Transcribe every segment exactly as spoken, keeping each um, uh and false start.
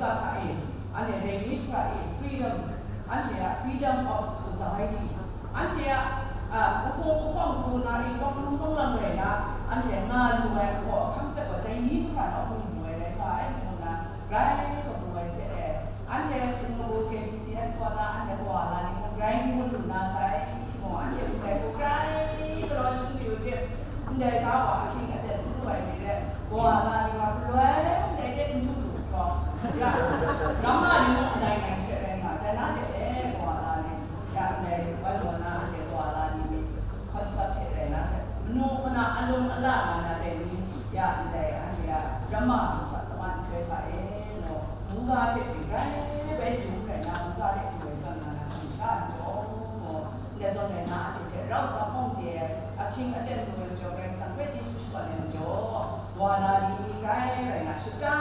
Ga hta e, anhte dai ni hkra e, freedom, anhte a freedom of society, anhte a, a, kahpung kahpawng hku na e, kawng lu kawng lam rai na, anhte nga lu ai hpaw ahkang hpe gaw dai ni hkra nawku lu ai rai nga ai, ngu nna grai kabu ai hte e, anhte sumgabu K B C S kaw na anhte kawa la ni hpe grai ngu lu na sai, ngu anhte ndai hku grai galaw shingri u hte, ndai ga wa ahkying aten n lu ai ni rai, kawa la ni wa galoi ndai de n htu lu hkrawng, ya, ramma ni mung ndai ngai hte rai nga, dai na de e, kawa la ni, ya, ndai wan gaw na anhte kawa la ni myit hkawt sat hte rai na hte, manu mana alum ala nga na dai ni, ya, ndai anhte a ramma masat lawan nhtoi hta e, ngu, mungga hte myi grai bai dum rai na, mungga hte du ai zawn nga na hkam sha n jaw, ngu, ndai zawn rai na, anhte hte rau sa hpawng de ai ahkying aten lu ai majaw, Karai Kasang hpe chyeju shakawn ai majaw, wa na ni grai rai na, shata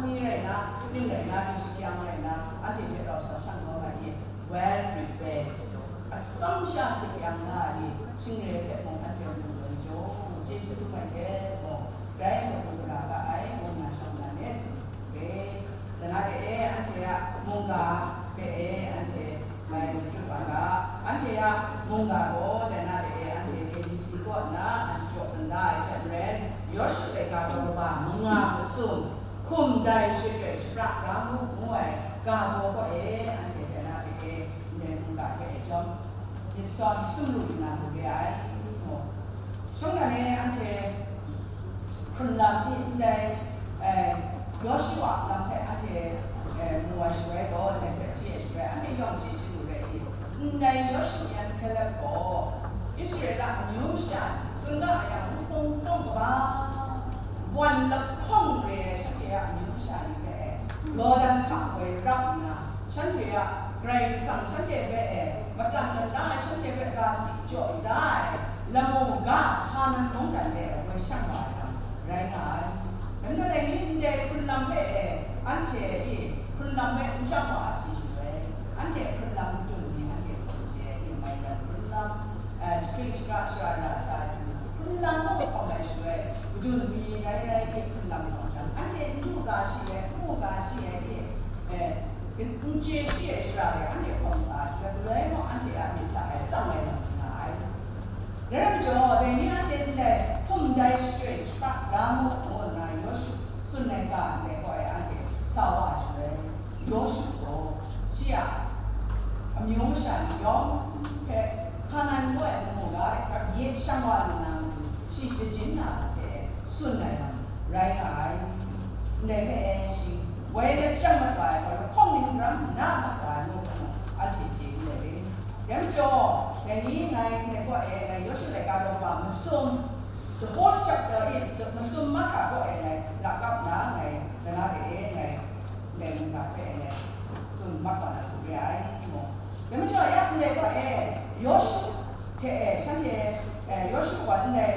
mi rai na, ning rai na, mi shakyang rai na, anhte hte rau sa shang kau ai ni, well prepared, atsawm sha shakyang na ai ni, shingre hpe mung anhte lu ai majaw, chyeju dum ai hte mung, grai kabu gara ga ai, ngu nna shawng na ne, tsun re. Dana de e, anhte a mungga hpe e, anhte ngai n shatup a ga, anhte a mungga gaw, dana de e, anhte K B C kaw nna, anhte jaw kanda ai hte maren, Yawshu laika daw kaba manga masum, hkum dai shachyoi shapra ga mu, ngu ai ga baw kaw e, anhte dana de e, ndai mungga hpe e jawm, myit sawn sumru nna mu re ai, ngu. Shawng nnan e anhte hkrun lam ni ndai, eh, Yawshu a lam hpe anhte, eh, mu ai shaloi gaw, ndai hpe hti ai shaloi, anhte yawng shi shadu rai i? Ndai Yawshu yan Hkalep gaw Israela amyu masha ni tsun da a yang, wunpung tawng kaba wan lahkawng re ai shanhte a amyu masha ni hpe, Yawdan hka woi rap nna, shanhte a Karai Kasang shanhte hpe e, matan mada ai shanhte hpe ga sadi jaw da ai lamu ga Hkanan mungdan de woi shang wa ai lam rai nga ai. Dai majaw dai ni ndai hkrun lam hpe e, anhte e hkrun lam hpe n shang wa ai shi shaloi, anhte hkrun lam madun ni anhte hkum chye ai, maigan hkrun lam, eh, jahkring shara shara ra sa ai hkrun lam mung hkawm ai shaloi, madun ni rai rai hpe hkrun lam hkawm jang, anhte n du ga shi ai, n mu ga shi ai hte, eh, n chye shi ai shara e anhte hkawm sa ai shaloi, galoi gaw anhte a myit hta e tsang ai lam nga ai. Dai rai majaw, dai ni anhte ndai hkum dai shachyoi shapra ga mu, ngu nna Yawshu tsun ai ga ndai gaw e anhte sa wa ai shaloi, Yawshu gaw shi a amyu masha ni yawng hpe Hkanan ngu ai lamu ga de hkap ye shang wa lu na matu, shi shajin na hpe tsun ai lam rai nga ai. Ndai hpe shi woi let chyang mat wa ai gaw, lahkawng ning ram na mat wa ai ngu hpe mung anhte chye n ai. Dai majaw, dai ni ngai ndai gaw e, ngai Yawshu laika daw kaba masum, the whole chapter e, masum mahkra gaw e ngai lakap na ngai, dana de e ngai, ndai mungga hpe ngai tsun mat wa na hku re ai, ngu. Dai majaw, ya ndai gaw e, Yawshu hte e, shanhte, e, Yawshu gaw ndai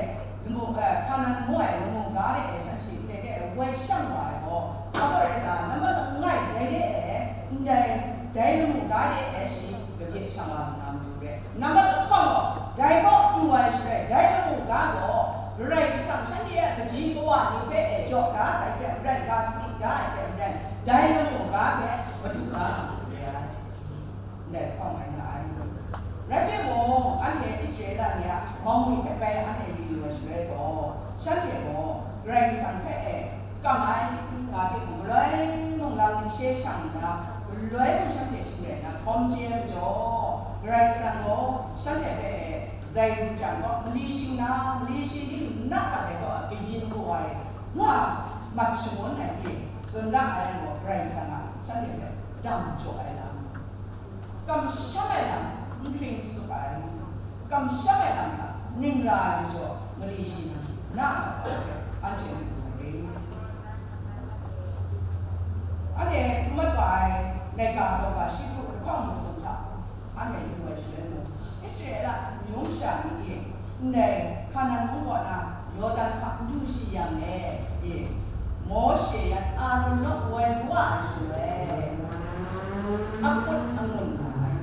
lamu, e, Hkanan ngu ai lamu ga de e, shanhte ndai de e woi shang wa ai gaw, hpa gaw rai nna, nambat langai dai de e, ndai, dai lamu ga de e shi kabye shang wa lu na matu re. Nambat lahkawng gaw, dai kaw du ai shaloi, dai lamu ga gaw, Karai Kasang shanhte a kaji kawa ni hpe e jaw da sai hte maren, ga sadi da ai hte maren, dai lamu ga hpe madu da nga ai. Ndai lahkawng rai nga ai. Rai timung, anhte Israela ni a mawngwi hpe bai anhte li lu ai shaloi gaw, shanhte gaw Karai Kasang hpe e, kam ai nga hte mung, galoi munglang ningshye shang nna, galoi mung shanhte shing rai nna, hkawm chye ai majaw, Karai Kasang gaw shanhte hpe e, zai lu jang gaw, mali shi na, mali shi ning na hkrat ai gaw, kayin wu ai, nga mat shangun ai ni, tsun ra ai gaw, Karai Kasang a shanhte hpe dam jaw ai lam. Kamsham ai lam n hkring n sup ai, kamsham ai lam hta ning ra ai majaw, mali shi na, na ai hpe anhte myit mu ai. Anhte hkrum mat wa ai laika daw ga shi hku lahkawng masum hta anhte lu ai shaloi mung, Israela amyu masha ni e, ndai Hkanan mung kaw na Yawdan hka n du shi yang e, e, Mawshe yan Aaron naw woi wa ai shaloi, akut angun nga ai.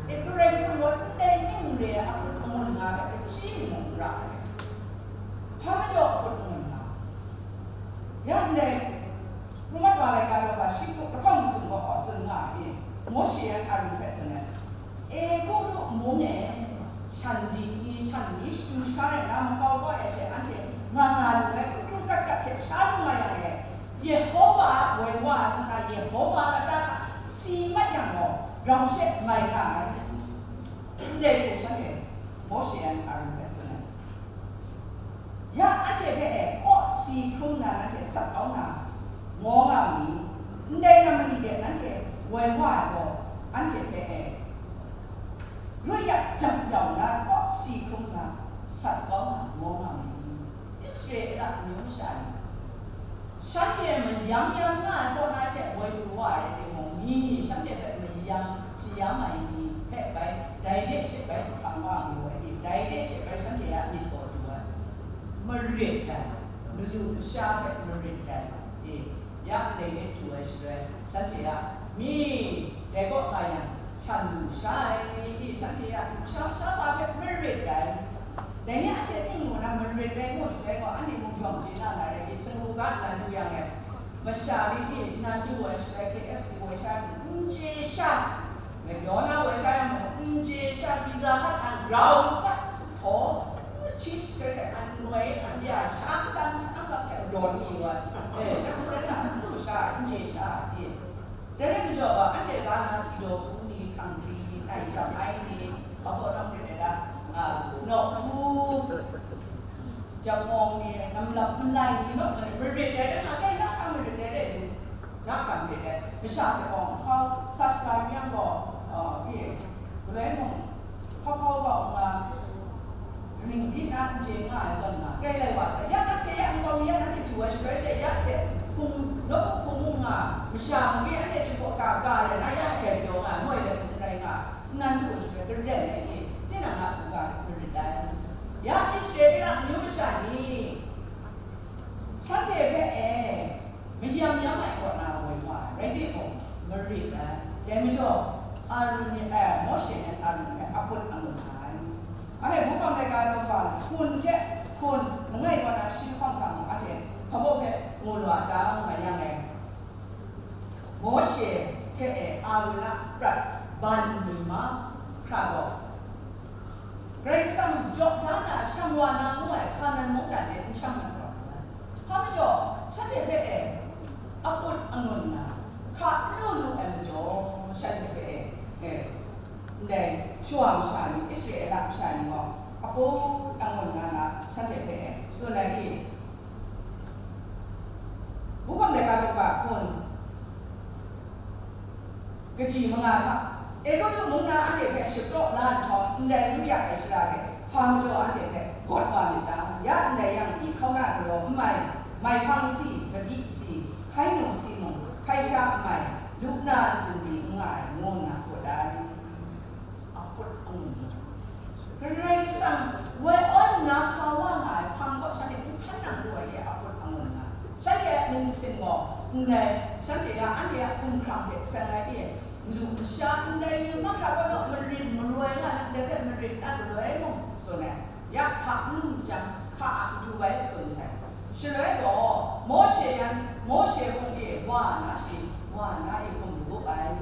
E, Karai Kasang gaw ndai ning re ai akut angun nga ai hpe, kaji mung n ra ai. Hpa majaw akut angun nga? Ya ndai, Hkrum mat wa laika daw ga shi hku Mawshe yan Aron hpe tsun ai, Egutu mung e shan di ni, shan ni shadu sha rai na, makau kau ai she anhte nga nga lu ai, kru kru kat kat hte sha lu nga yang e, Yehova a woi wa ai hku na, Yehova a lata hta si mat yang gaw, grau she mai nga ai. Ndai hku shanhte Mawshe yan Aron hpe tsun ai. Ya anhte hpe e kaw si hkrum na nanhte sat kau na, ngaw nga u ni? Ndai na mali de nanhte woi wa ai gaw, anhte hpe e ruyat jang yau na kaw si hkrum na sat kau na, ngaw nga u ni? Israela amyu masha ni, shanhte mayam yam nga ai kaw na she woi pru wa ai rai timung, mi shanhte hpe mayam shayam ai ni hpe bai, dai de she bai hkam wa mayu ai ni, dai de she bai shanhte a myit gaw du ai, marit ai, malu masha hpe marit ai, e, ya dai de du ai shaloi, shanhte a mi, dai kaw nga yang, shan lu sha ai ni, shanhte a lu sha sha pa hpe marit ai. Dai ni anhte ning ngu na marit ai ngu shatai gaw, anhte mung yawng chye na na rai i, sanu ga nnan du yang e, masha ni ni nnan du ai shatai, K F C woi sha ni n chye sha, McDonald woi sha yang mung n chye sha, Pizza Hut an grau n sa, htaw, cheese cracker an noi an bya, shang dang shang lap hte dawn ni wa, e, dai hku rai na, n lu sha, n chye sha, i. Dai rai majaw gaw, anhte ga na Sidaw hku ni, hkang hkri ni, tai sham ai ni, hpa hpaw nawng rit ai da, a, nawk hku, jangmawng ni, namlap malai ni, nawk ni, marit ai da nga, dai na hkang marit ai dai ni, na hkang marit ai. Masha hte gaw, hkau, sa shaga ni yang gaw, a, e, galoi mung, hkau hkau gaw nga, Ning di na n chye nga ai zawn nga, grai lai wa sai, ya na hte ya nkau mi ya na hte du ai shaloi she, ya she, hpung, nawku hpung mung nga, masha mung e anhte chyum hpaw ga ga rai na, ya grai pyaw nga, moi let hpung rai nga, nnan du ai shaloi, garen ai ni, tinang a hpung ga marit ai. Ya Israela amyu masha ni, shanhte hpe e, mayam yam ai kaw na woi wa ai, rai timung, marit ai. Dai majaw, Aron ni, e, Mawshe yan Aron hpe aput angun ai. Anhte Hpung Hkam Laika Number hkun hte hkun langai wa na shi hkawng hta mung, anhte hpa baw hpe mu lu a ta nga yang e, Mawshe hte e Aron a prat ban mi mahkra gaw, Karai Kasang jaw da na shang wa na ngu ai Hkanan mungdan e n shang mat taw lu ai. Hpa majaw, shanhte hpe e aput angun na, hka n lu lu ai majaw, shanhte hpe e, e, ndai shawa masha ni, Israela masha ni gaw, aput angun nga na, shanhte hpe e tsun ai i? Hpung Hkam Laika Number hkun kaji manga hta, Egutu mung na anhte hpe shapraw la nhtawm, ndai lu ya ai shara hte hpa majaw anhte hpe gawt wa myit ta? Ya ndai yang, i hkauna galaw n mai, mai hpang si, tsabyi si, hkai nu si mung, hkai sha n mai, lu na nsin pyi n nga ai, ngu nna hput ai. Ahput angun. Karai Kasang woi awn nna sa wa nga ai hpang gaw, shanhte n hkan nang lu ai e, ahput angun nga. Shanhte a myit masin gaw, ndai, shanhte a, anhte a hkumhkrang hte seng ai e, lu masha ndai ni mahkra kaw naw marit maroi nga na, ndai hpe marit na galoi mung tsun ai. Ya hka n lu jang, hka a matu bai tsun sai. Shaloi gaw, Mawshe yan, Mawshe hpung e wa na shi, wa na e hkum dagup ai.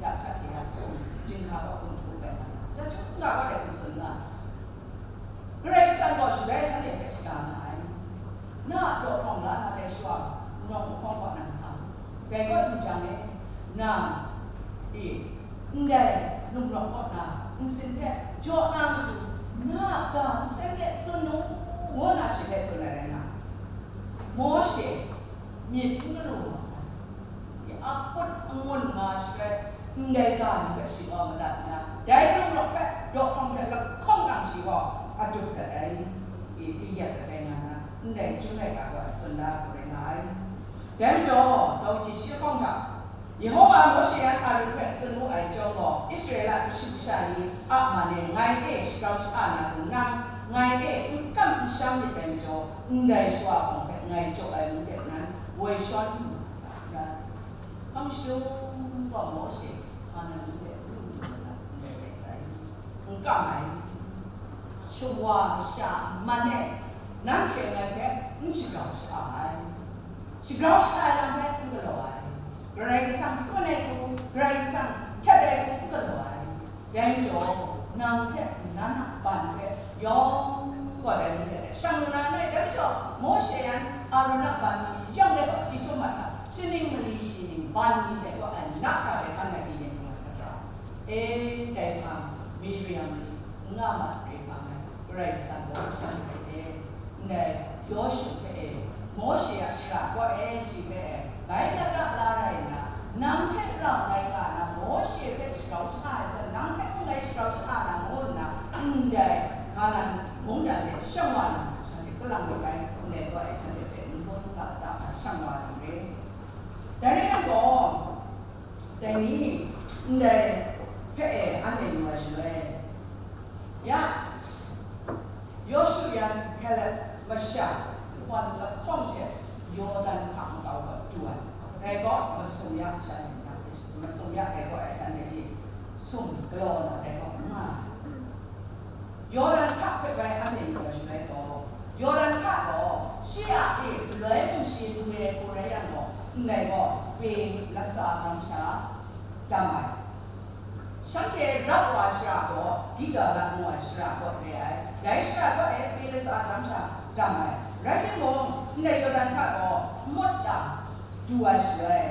Ya shanhte a sum, jinghka gaw hkum dagup ai. Chyahtum ga wa ai hkum tsun nga. Karai Kasang gaw shaloi shanhte hpe shaga nga ai. Na a daw hkawng la na ai shawa, nawng lahkawng kaw nang sa. Dai kaw du jang e, nang e, ndai num rawk kaw na nsin hpe jaw na matu, na a ga nsen de tsun u, ngu na shi hpe tsun ai rai nga, Mawshe myit n galu wa ai. Ahput angun nga shi hpe, ndai ga ni hpe shi gaw madat nna, dai num rawk hpe daw hkawng hte lahkawng nang shi gaw adup dat ai, kayat dat ai nga na, ndai Chyum laika gaw tsun da ai rai nga ai. Dai majaw, daw ji shi hkawng hta, Yehova Mawshe yan Aron hpe tsun wu ai chyawm gaw, Israela kashu kasha ni a man e ngai e shagrau sha-a na hku nang ngai e n kam n sham myit dai majaw, ndai shawa hpawng hpe ngai jaw ai ngu let nan, woi shawn lu na, hpang shum gaw Mawshe, Hkanan mung de lu lu na, ndai rai sai. N kam ai, shawa masha man e, nanhte ngai hpe n shagrau sha ai, shagrau sha ai lam hpe n galaw ai, Karai Kasang tsun ai hku, Karai Kasang Dai majaw, nang hte nan a ban hte yawng gaw dai ni hte shang lu na n rai. Dai majaw, Mawshe yan Aaron a ban ni yawng dai gaw si htum mat hkra, shaning mali shi ning ban ni hte gaw ai na hkra dai hkan ai pyi yen nga na ra. E, dai hpang, Miriam ni n nga mat re hpang ai, Karai Kasang gaw shanhte hpe e, ndai Yawshu hpe e, Mawshe a shara kaw e, shi hpe e, bai lata la rai nna, nang hte rau rai nga na Mawshe hpe shagrau sha ai zawn, nang hpe mung ngai shagrau sha na ngu nna, ndai Kanan mungdan de shang wa na, shanhte kalang rai ai, ndai kaw e shanhte hpe nbawt ga da ai shang wa na re. Dai rai yang gaw, dai ni, ndai hpe e, anhte yu ai shaloi, ya, Yawshu yan Kalep masha wan lahkawng hte Yawdan hka makau gaw du ai. Dai gaw masum ya shanhte, masum ya dai gaw ai shanhte ni sum galaw na dai gaw nga ai. Yawdan hka hpe bai anhte yu ai shaloi gaw, Yawdan hka gaw shi a e galoi mung shi lu e hku rai yang gaw, ndai gaw pe latsa hkram sha dam ai. Shanhte rap wa shara gaw Gilgal ngu ai shara kaw re ai. Dai shara kaw e pe latsa hkram sha dam ai. Rai timung, ndai Yawdan hka gaw mut lam du ai shaloi,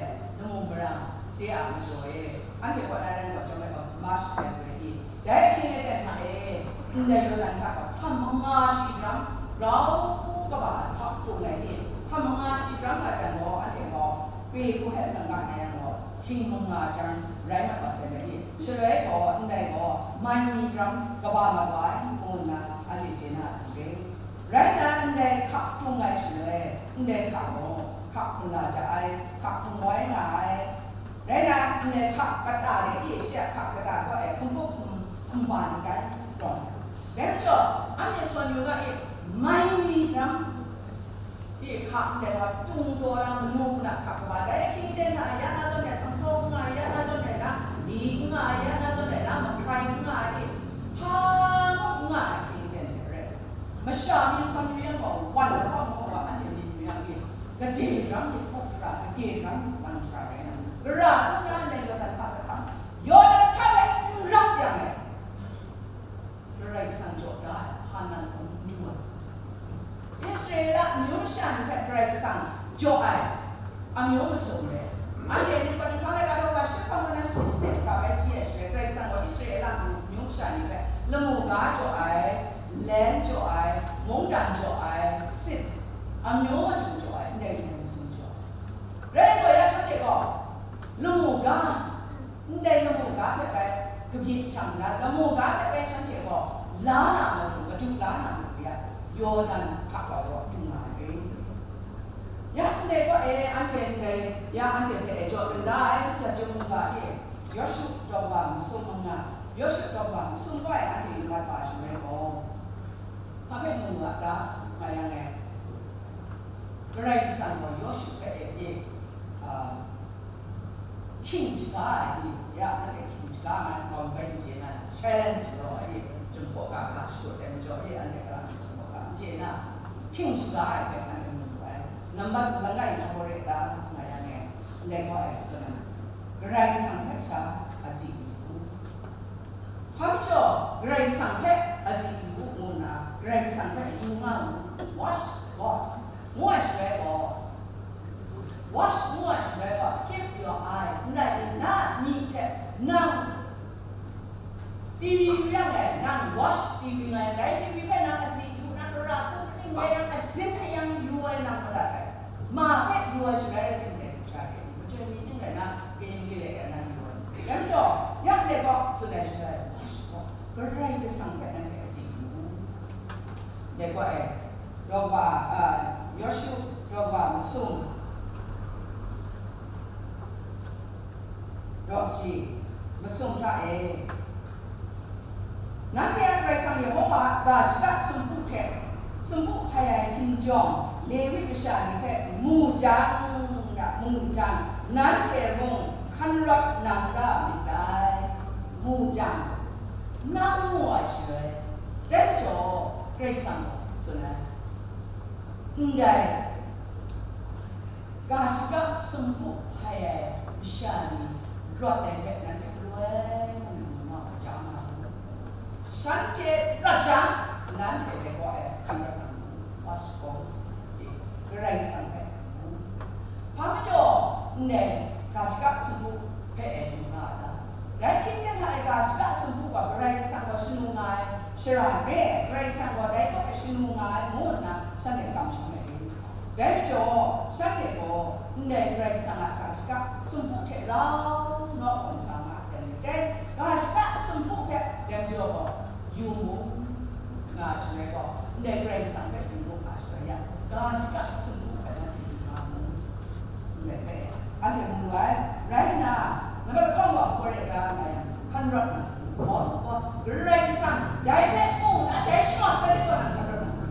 lamu mara de a majaw e, anhte kaw na rai gaw, chyawm ai gaw, Marsh Library, dai ahkying aten hta e, ndai Yawdan hka gaw htam manga shi jang, grau kaba ai hkap tung ai ni, htam manga shi jang nga jang gaw, anhte gaw, pe hku hkye san ga na yang gaw, hkying manga jang rai mat wa sai ai ni, shaloi gaw, ndai gaw, mai mi jang kaba mat wa ai, ngu nna, anhte chye na a hte. Rai nna, ndai hka htung ai shaloi, ndai hka gaw, hka hpung la ja ai, hka hpung wai nga ai. Rai nna, ndai hka kata de e, shi a hka kata gaw e, hkum hkum hkum ba ni rai, tawn ai. Dai majaw, anhte sawn yu ga e, mai ni ram e, hka ndai wa tung taw na, manu na hka kaba, dai hkying ten na, ya na zawn e, sanghpaw n nga ai, ya na zawn e na, li n nga ai, ya na zawn e na, mahkrai n nga ai, hpa mung n nga ai hkying ten de rai. Masha ni sawn yu yang gaw, wan lahkawng gaw, anhte myit yu yang e, gade ram myit hkawk hkra, gade ram myit tsang hkra rai na, gara hku na ndai Yawdan hka hpe hkam, Yawdan hka hpe n rap yang e, Karai Kasang jaw da ai, hpa nan gaw n du ai. Israela amyu masha ni hpe Karai Kasang jaw ai, amyu masum re. Anhte Ningpawt Ninghpang laika daw ga shi hpang na shi sanit hkra bai hti ai shaloi, Karai Kasang gaw Israela amyu masha ni hpe lamu ga jaw ai, lan jaw ai, mungdan jaw ai, sit, amyu matu jaw ai, ndai hte masum jaw ai. Rai nna ya shanhte gaw, lamu ga, ndai lamu ga hpe bai kabyi shang nna, lamu ga hpe bai shanhte gaw la na matu, madu la na matu ya, Yawdan hka kau gaw du nga ai. Ya ndai gaw e, anhte ndai, ya anhte hpe e jaw dan da ai, Jahtum mungga e, Yawshu daw wa masum manga, Yawshu daw wa masum gaw e anhte yu mat wa shaloi gaw, hpa hpe mu nga ta, nga yang e, Karai Kasang gaw Yawshu hpe e, e, a, hkying shaga ai ni, ya, nanhte hkying shaga ai nhtawm bai n chye na, challenge law ai ni, Jinghpaw ga hkra shadut ai majaw e, anhte ga Jinghpaw ga n chye na, hkying shaga ai hpe nanhte mu ai. Nambat langai hkawm re ta, nga yang e, ndai gaw ai, tsun ai, Karai Kasang hpe sha a si u. Hpa majaw, Karai Kasang hpe a si u ngu nna, Karai Kasang hpe yu nga u, watch God. Ngu ai shaloi gaw, watch ngu ai shaloi gaw, keep your eye, n rai i, na myi hte nang T V yu yang e, nang watch T V nga yang, dai T V hpe nang a si yu, nang tara hku kaning rai nang azin ayang yu ai nang madat ai. Ma hpe yu ai shaloi rai timung, dai sha hte, machyen mi ning rai na, kayin kale rai na yu ai. Dai majaw, ya ndai gaw, tsun ai shaloi, watch gaw, Karai Kasang hpe nanhte a si yu. Dai gaw e, Daw wa, a, Yawshu, daw wa masum, daw ji, masum hta e, nanhte a Karai Kasang Yehowa ga shada sumpu hte, sumpu hpai ai hkinjawng, Lewi masha ni hpe mu jang, mu jang, nanhte mung hkan rawt nang ra myit dai, mu jang, nang mu ai shaloi, dai majaw, Karai Kasang gaw tsun ai, ndai ga shada sumpu hpai ai masha ni rawt ai hpe nanhte galoi Shanhte rat jang, nanhte dai gaw e hkan rawt na mu, wa shabaw, Karai Kasang hpe mu. Hpa majaw, ndai ga shaka sumpu hpe e yu nga a ta? Dai hkying ten hta e ga shaka sumpu gaw Karai Kasang gaw shanu nga ai shara re ai, Karai Kasang gaw dai hpe e shanu nga ai ngu nna shanhte kamsham ai. Dai majaw, shanhte gaw ndai Karai Kasang a ga shaka sumpu hte rau naw hkawm sa nga ai. Dai ga shaka sumpu hpe dai majaw gaw yu mu nga shaloi gaw, ndai Karai Kasang hpe yu mu nga shaloi ya, ga shaka sumpu hpe nanhte yu nga mu. Ndai hpe anhte mu lu ai. Rai nna, nambat lahkawng gaw hpaw re da nga yang, hkan rawt na, gaw, gaw, Karai Kasang dai hpe mu na, dai shawa tsat ai gaw nang hkan rawt na,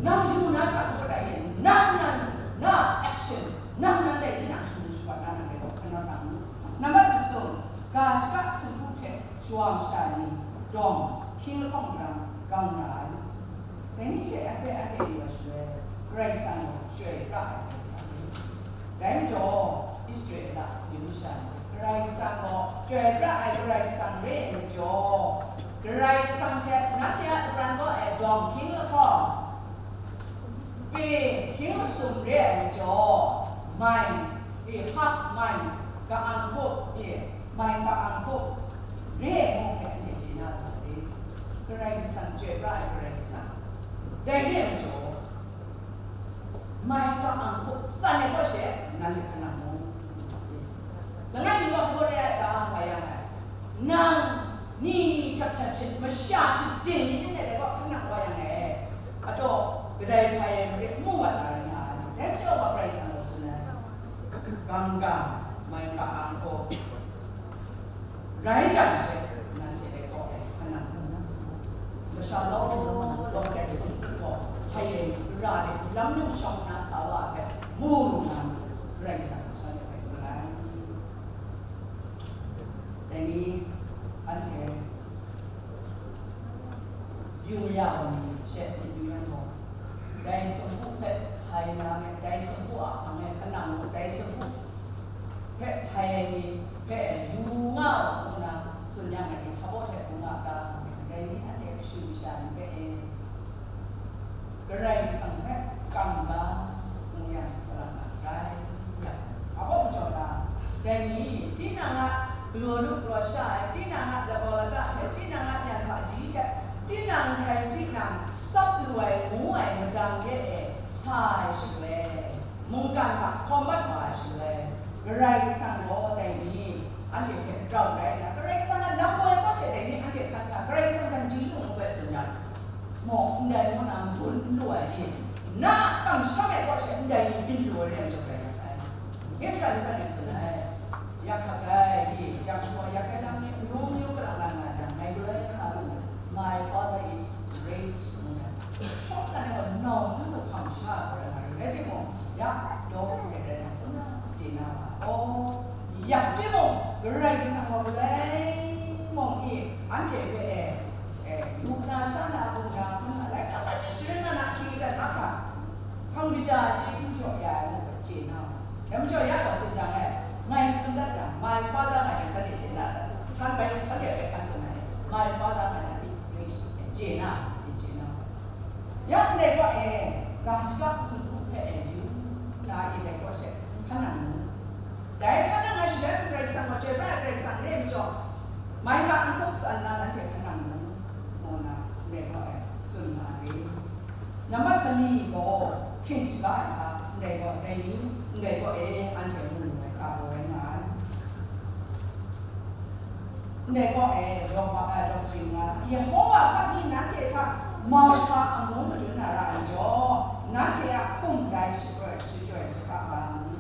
nang yu na sha n gaw dai e, nang nan na action, nang nan dai ni nang shu shabat na nang dai gaw hkan rawt na mu. Nambat masum, ga shaka sumpu hte shawa masha ni dawng hkying lahkawng daram gang ra ai. Dai ni hte ahkre ahkre yu ai shaloi, Karai Kasang gaw chyoi pra ai Karai Kasang ni. Dai majaw, Israela amyu masha ni Karai Kasang gaw chyoi pra ai Karai Kasang re ai majaw, Karai Kasang hte nanhte a lapran gaw e dawng hkying lahkawng, pyi hkying masum re ai majaw, mai, pyi half mai, ka-ang hkup, pyi mai ka-ang hkup re ai ngu hpe anhte chye na lu ai. Karai Kasang chyoi pra ai Karai Kasang, dai re ai majaw, mai ka-ang hkup san ai kaw she, nanhte hkan nang mu. Langai mi gaw hpaw re ai ta, nga yang ai. Nang ni htat htat hte masha shading ni hte dai gaw hkan nang wa yang e, ataw kadai hpai ai marit mu wa na rai nga ai. Dai majaw wa Karai Kasang gaw tsun ai, gam gam, mai ka-ang hkup rai jang she, nanhte dai gaw e hkan nang mu. Masha law law dai sumpu gaw hpai ai ra ai lam nung shawng na sa wa ai hpe mu lu na, Karai Kasang gaw shanhte hpe tsun ai. Dai ni, anhte yu maya wa ni she myit yu yang gaw, dai sumpu hpe hpai na me, dai sumpu a hpang e hkan nang mu, dai sumpu hpe hpai ai ni hpe yu nga u ngu na tsun yang ai ni, hpa baw hte hpung nga ta? Dai ni anhte kashu kasha ni hpe e, Karai Kasang hpe kam ga ngu yang, hpa la na rai yang, a baw majaw na, dai ni tinang a galaw lu galaw sha ai, tinang a lagaw laga hte, tinang a nyan hpaji hte, tinang hkrai tinang tsap lu ai ngu ai madang de e sa ai shaloi, mungkan hta hkawm mat wa ai shaloi, Karai Kasang gaw dai ni anhte hte rau rai nna, Karai Kasang a lam woi hpa she dai ni anhte hkan hta, Karai Kasang hta di lu ngu bai tsun yang, maw, ndai ngu na madun n lu ai ni, na a kamsham ai hpa she ndai ni byin lu ai re ai majaw rai nga ai. Ngai sha ni hta ni tsun ai, yak hkak ai, i, jang hpaw yak ai lam ni, amyu myu kalang lang nga jang, ngai galoi hkra tsun ai, "My father is rich," ngu jang, shawng nnan e gaw nau n lu hkam sha ai rai nga ri, rai timung, ya, daw hku rai jang, tsun na, chye na wa, aw, yak timung, Karai Kasang gaw galoi mung e, anhte hpe e, e, lu na, sha na, lu na, hpun na, laika hta hte sharin na na ahkying aten mahkra, hpang kaja chyeju jaw ya ai ngu hpe chye na, dai majaw ya gaw tsun jang e, ngai tsun dat jang, "My father," nga jang, shanhte chye na sai, shan bai, shanhte hpe hkan tsun ai, "My father," nga jang, "is rich," chye na, chye na. Ya ndai gaw e, ga shaka sumpu hpe e yu na, i dai gaw she hkan nang mu. Dai hkan nang ai shaloi, Karai Kasang gaw chyoi pra ai Karai Kasang re ai majaw, mai ka-ang hkup san na nanhte hkan nang mu, ngu na, ndai gaw e tsun nga ai. Nambat mali gaw hkyin shaga ai hta, ndai gaw, dai ni, ndai gaw e anhte mu lu ai hka gaw rai nga ai. Ndai gaw e, rawng wa ai, rawng ching nga, Yehowa hpa ni nanhte hta mau sa amu madun na ra ai majaw, nanhte a hkum dai shapra, shachyoi shapra nga mu,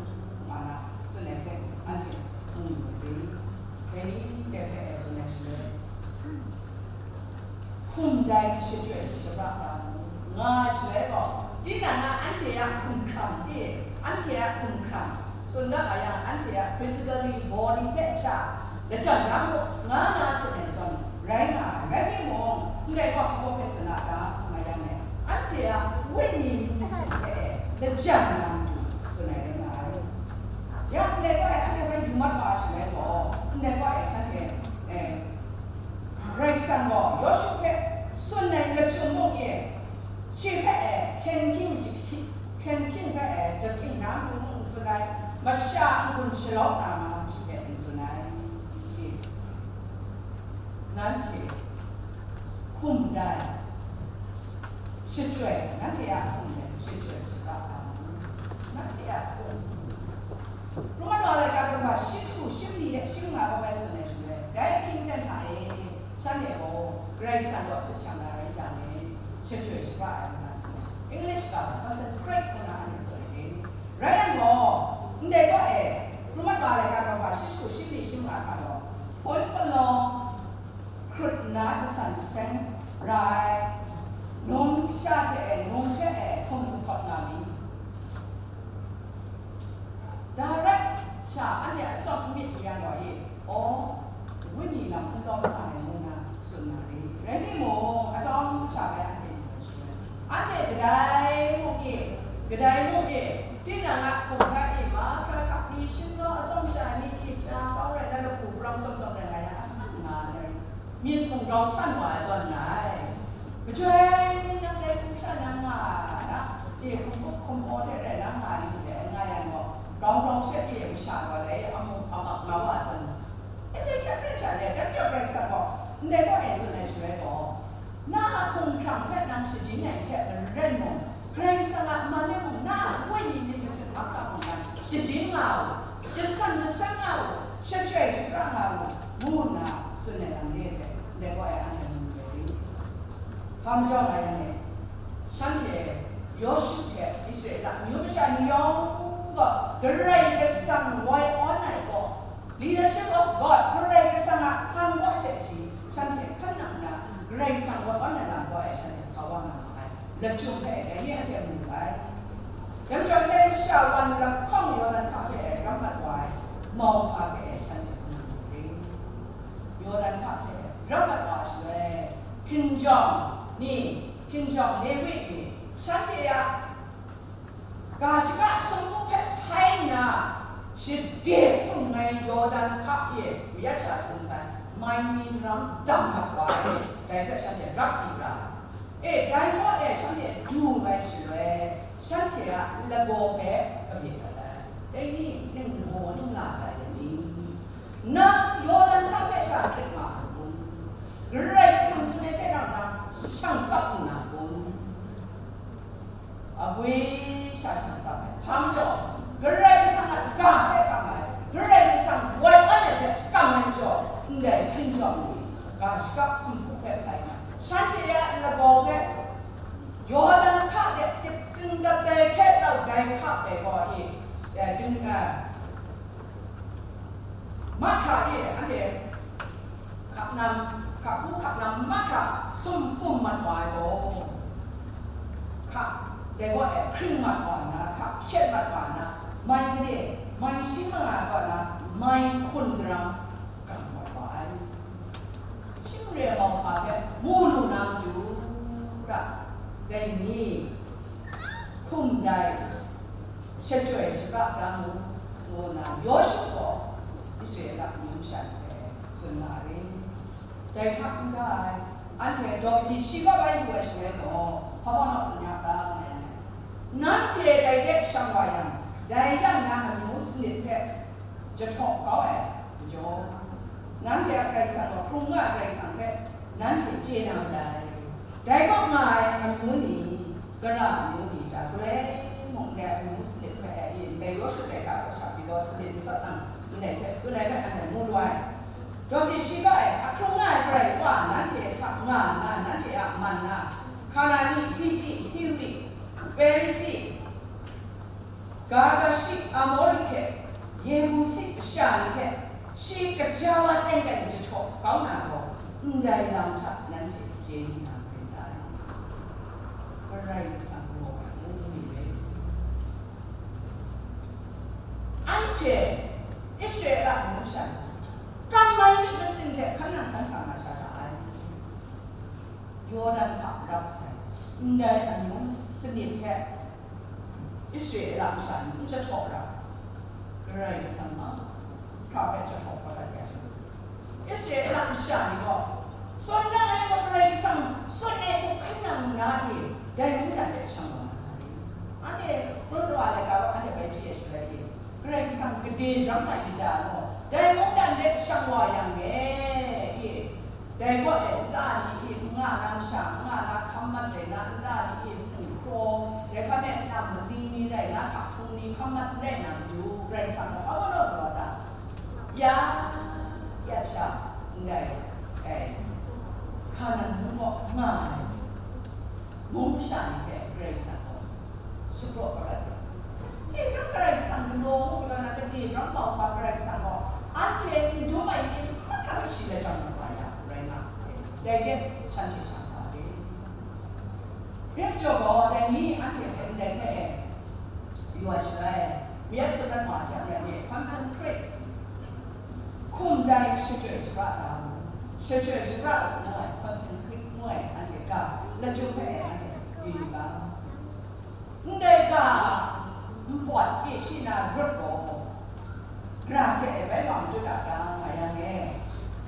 nga na tsun ai hpe, anhte mu lu ai. Dai ni ndai hpe e tsun ai shaloi, hkum dai shachyoi shapra nga mu, nga shaloi gaw, tinang a anhte a hkum hkrang e, anhte a hkum hkrang, tsun dat a yang, anhte a physically body hpe sha lajang ya mu, nga na tsun ai zawn rai nga ai. Rai timung, ndai gaw hpa hpe tsun a ta, nga yang e, anhte a wenyi myit masin hpe e lajang na matu tsun ai rai nga ai. Ya ndai gaw e, anhte hpe yu mat wa ai shaloi gaw, ndai gaw e shanhte, e, Karai Sang gaw Yawshu hpe tsun ai lachyum mung e, shi hpe e hkyen hkying jahkying, hkyen hkying hpe e jahkying na matu mung n tsun ai, masha n-gun shalau na ma shi hpe n tsun ai. Nanhte hkum dai, shachyoi, nanhte a hkum dai, shachyoi shakra ai, nanhte a hkum. Roma wa laika daw shi hku, shi mali, shi manga kau bai tsun ai shaloi, dai ahkying aten hta e, shanhte gaw Karai Kasang kaw sit shang na rai jang e, shachyoi shapra ai ngu na tsun ai. English ga consecrate ngu na anhte tsun ai. Rai yang gaw, ndai gaw e, Roma wa laika daw shi hku, shi mali, shi manga hta gaw, hpun palawng hkrut nna jasan jaseng ra ai, num sha hte e, num hte e hkum masawt nga mi, Direct sha anhte a tsawm n myit n yang wa i, aw, wenyi lam n lawm nga ai ngu na tsun na ri. Rai timung, atsawm sha bai anhte yu ai shaloi, anhte kadai mung e, kadai mung e, tinang a hkum rai i, mahkra hkak ni shingnaw atsawm sha ni i hta kau rai na, lapu hparang tsawm tsawm rai nga yang, asan nga ai. Myit mung grau san wa ai zawn nga ai. Majoi ni nang dai hkum sha nang nga na, e hkum hkum hkum hpaw hte rai nang nga ai ni hte nga yang gaw, grau grau sha e masha gaw lai, amu amak nga wa ai zawn. E dai hte hkret sha le, dai chyawm Karai Kasang gaw, ndai gaw e tsun ai shaloi gaw, na a hkumhkrang hpe nang shajin ai hte maren mung, Karai Kasang a man e mung, na a wenyi myit masin mahkra mung nang shajin nga u, jasan jaseng nga u, shachyoi shapra nga u, ngu nna tsun ai lam re ai hpe, ndai gaw e anhte mu re ai. Hpa majaw nga yang e, shanhte Yawshu hte Israela amyu masha ni yawng gaw Karai Kasang woi awn ai gaw, leadership of God, Karai Kasang a hpang wa she shi, shanhte hkan nang nna, Karai Kasang woi awn ai lam gaw e shanhte sa wa nga ma ai. Lachyum hpe dai ni anhte mu ai. Dai majaw, ndai masha wan lahkawng Yawdan hka hpe ram mat wa ai mauhpa hpe shanhte mu ai. Yawdan hka hpe ram mat wa ai shaloi, hkinjawng ni, hkinjawng Lewi ni, shanhte a ga shaka sumpu hpe hpai nna, shade sung ai Yawdan hka e, mayat sha tsun sai, mai ni ram dam mat wa ai, dai hpe shanhte rap di ra. E, dai gaw e shanhte du ai shaloi, shanhte a lagaw hpe kabye dat ai. Dai ni, ning maw, ning la tai ai ni? Nang Yawdan hka hpe sha hkrit nga ai kun? Karai Kasang tsun ai hte nang, nang shang tsap lu na kun? Agwi sha shang tsap ai. Hpa majaw, Karai Kasang a ga hpe kam ai, Karai Kasang woi awn ai hte kam ai majaw, ndai hkinjawng ni, ga shaka sumpu hpe hpai nga, shanhte a lagaw hpe Yawdan hka de dip sing dat ai hte rau dai hka ai gaw i, eh, ding, eh, mahkra e, anhte hka nam, hka hku hka nam mahkra sum pum mat wa ai gaw, hka, dai gaw e hkring mat wa nna, hka hkyet mat wa nna, mai gade, mai shi manga kaw na, mai hkun daram, gang mat wa ai. Shing re ai mauhpa hpe mu lu na matu, ra, dai ni, hkum dai, shachyoi shapra da mu, ngu nna Yawshu gaw Israela amyu masha ni hpe tsun ma ai. Dai hta n-ga ai, anhte daw kahti shi kau bai yu ai shaloi gaw, hpa hpa naw tsun ya ta nga yang, nanhte dai de shang wa yang, dai yang na amyu sanit hpe jahtaw kau ai majaw, nanhte a Karai Kasang gaw hkrung nga ai Karai Kasang hpe nanhte chye na madai. Dai kaw nga ai amyu ni, gara amyu ni ta, galoi mung ndai amyu sanit hpe e, ndai Yawshu laika hkra sha pyi gaw sanit matsat nang ndai hpe tsun ai hpe anhte mu lu ai. Daw hte shi ga e, ahkrung nga ai Karai Wa nanhte hta nga nna, nanhte a man na, Hkanani, Hiti, Hiwi, Perisi, Girgashi, Amori hte Yebusi masha ni hpe shi kaja wa teng teng jahtaw kau na gaw, ndai lam hta nanhte chye lu na marin dai. Karai Kasang gaw ngu ni re. Anhte Israela amyu masha ni, kam ai myit masin hte hkan nang hkan sa na sha ta ai. Yawdan hka rap sai, ndai amyu sanit hpe Israela masha ni n jahtaw ra, Karai Kasang mahkra hpe jahtaw kau dat ya. Israela masha ni gaw Tsun nga ai gaw Karai Kasang tsun ai hku hkan nang nna e, dai mungdan de shang wa na ri? Anhte run wa ai ga gaw anhte bai chye ai shaloi e, Karai Kasang gade jang ai kaja gaw, dai mungdan de shang wa yang e, e, dai gaw e, nla ni e, n nga na masha, n nga na hkam mat rai na, nla ni e, hpung hkraw, dai hkan e, nam maling ni rai na, htak htung ni hkam mat n rai na matu, Karai Kasang gaw, a, a, a, a, a, ya, ya sha, ndai, eh, Hkanan mung kaw nga ai mung masha ni hpe Karai Kasang gaw shapraw kau dat ai. Tinang Karai Kasang galaw mu kaw na, gade hpang bau hpa Karai Kasang gaw anhte n dum ai ni mahkra shi lajang na wa ya rai nga ai. Dai hte shanhte shang hpa de. Rai majaw gaw, dai ni anhte hpe ndai hpe e, yu ai shaloi, mayat sutrat wa hte rai nme, consecrate, hkum dai shachyoi shapra da mu, shachyoi shapra ngu ai, consecrate ngu ai, anhte ga, lachyum hpe e anhte yu yu ga. Ndai ga, npawt e shi na rut gaw, Gara hte e bai wa matut a ta nga yang e,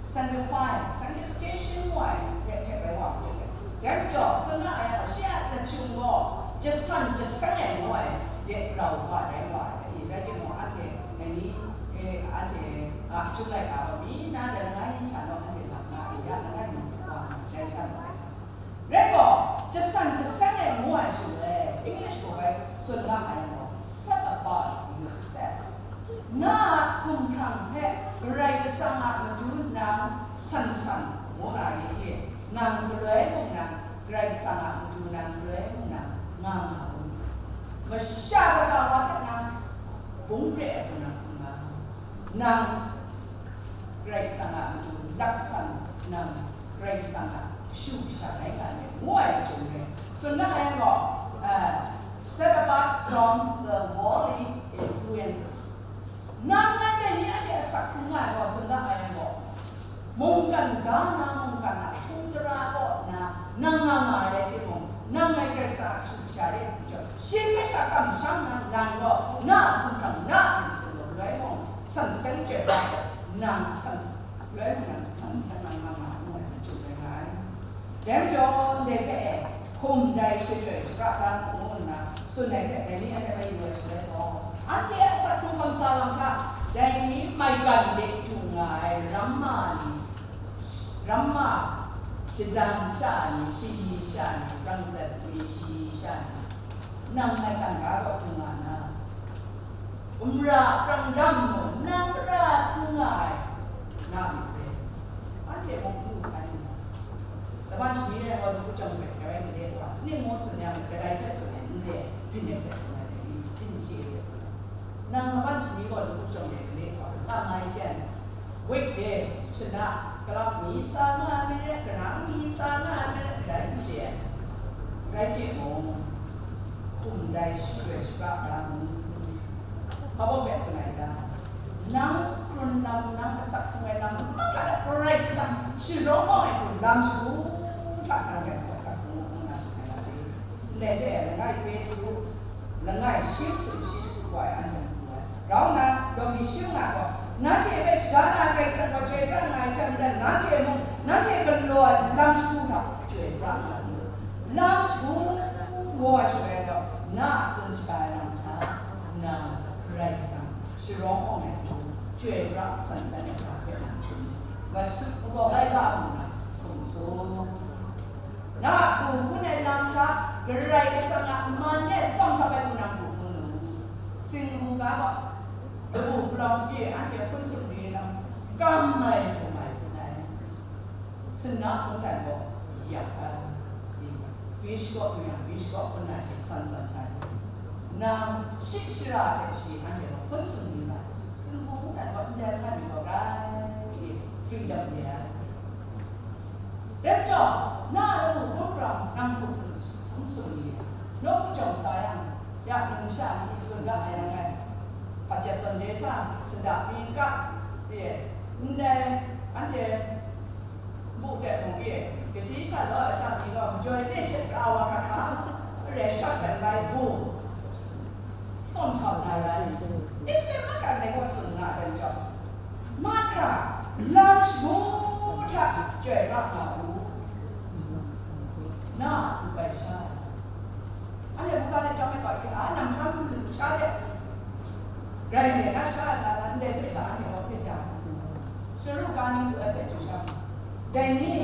sanctify, sanctification ngu ai hte hte bai wa matut ai. Dai majaw, tsun na ai, shi a lachyum gaw, jasan jaseng ai ngu ai de grau wa dai wa ai, rai timung, anhte, dai ni, e, anhte, a, chyum laika gaw, mi na de langai sha naw anhte lam nga ai ya, langai mi wa dai sha naw ai sha. Rai gaw, jasan jaseng ai ngu ai shaloi, English gaw bai tsun nga ai gaw, set apart yourself. Na a hkumhkrang hpe Karai Kasang a matu nang san san ngu na ri? Nang galoi mung nang, Karai Kasang a matu nang galoi mung nang nga nga u. Masha kaga wa hte nang bung re ai hku nang hkum nga u. Nang Karai Kasang a matu laksan nang, Karai Kasang a kashu kasha rai nga ai, ngu ai chyum re. Tsun na ai gaw, uh, set apart from the worldly influences. Nang ngai dai ni anhte asak hkrung nga ai gaw, tsun na ai gaw, mungkan ga na, mungkan a htung tara kaw nna, nang nga nga ai rai timung, nang ngai Karai Kasang a kashu kasha re ai majaw, shi hpe sha kamsham nna, nang gaw na a hkumhkrang, na a hkum tsun gaw, galoi mung, san seng chye ai gaw, nang san, galoi mung nang san seng nang nga nga ai ngu ai, chyum rai nga ai. Dai majaw, ndai hpe e, hkum dai shachyoi shapra da mu ngu nna tsun ai hpe, dai ni anhte bai yu ai shaloi gaw, anhte a asak hkrung hkam sa lam hta, dai ni maigan de du nga ai ramma ni, ramma shadang sha ni, shayi sha ni, prang zat ni, shayi sha ni, nang maigan ga gaw du nga na, gumra prang dam mung, nang ra hkrum nga ai, na myit re. Anhte mung n lu hkan n nga. Laban shani rai gaw, lungput jawng hpe rai gale wa, ning ngu tsun yang, kadai hpe tsun ai n re, byin ai hpe tsun ai, byin chye hpe tsun ai. Nang laban shani gaw, lungput jawng hpe gale wa, nga nga ai ten, weekday, shana, club mi sa nga ai myit re, kanang mi sa nga ai myit re, kadai n chye ai. Rai timung, hkum dai shachyoi shapra da mu. Hpa baw hpe tsun ai ta? Nang hkrun lam, nang asak hkrung ai lam, mahkra Karai Kasang sharawng awng ai hku lam shagu hta nang rai hku asak hkrung ngu nna tsun ai lam e. Ndai hpe langai Petru, langai shi masum shi shagu gaw ai anhte ngu ai. Grau nna, Dawdi shi manga gaw, nanhte hpe shaga na Karai Kasang gaw chyoi pra nga ai hte maren, nanhte mung, nanhte galaw ai lam shagu hta chyoi pra nga ai. Lam shagu ngu ai shaloi gaw, na a tsun shaga ai lam hta, nang Karai Kasang sharawng awng ai hku, chyoi pra san san ai hta hpe nang tsun, masut magaw ai ga mung na hkum tsun. Na a hku hpun ai lam hta, Karai Kasang a man e tsawm hkap ai hku nang hku hpun u. Singgu ga gaw, lamu palawng pyi anhte hpun sumri ai lam, kam ai hkum ai hpun ai. Sana mungdan gaw yak ai. Bishkok mayang, bishkok hpun na shi san san sha ai. Nang shi shara hte shi anhte gaw hpun sumri na, singgu mungdan gaw ndai hkan mi gaw rai, freedom re ai. Dai majaw, na a lamu hpun palawng nang hpun sum, hpun sumri ai. Nawku jawng sa yang, ya, numsha ni tsun ga ai yang e, hpajet zawn de sha, sanda pyi n ga, e, ndai, anhte, npu de mung e, kaji sha law ai sha ni gaw, majoi de shet ra wa hkra hkra, re shak dan bai bu, tsawm htau na rai, ning le mahkra dai gaw tsun nga ai majaw, mahkra, lam shagu hta chyoi pra nga u, na a lu bai sha ai. Anhte buga de chyawm ai gaw, a, nang hkam lu sha de, rai nme na sha ai na, ndai hpe sha anhte gaw hpe ja, saru ka ni lu ai hpe chyu sha ma. Dai ni,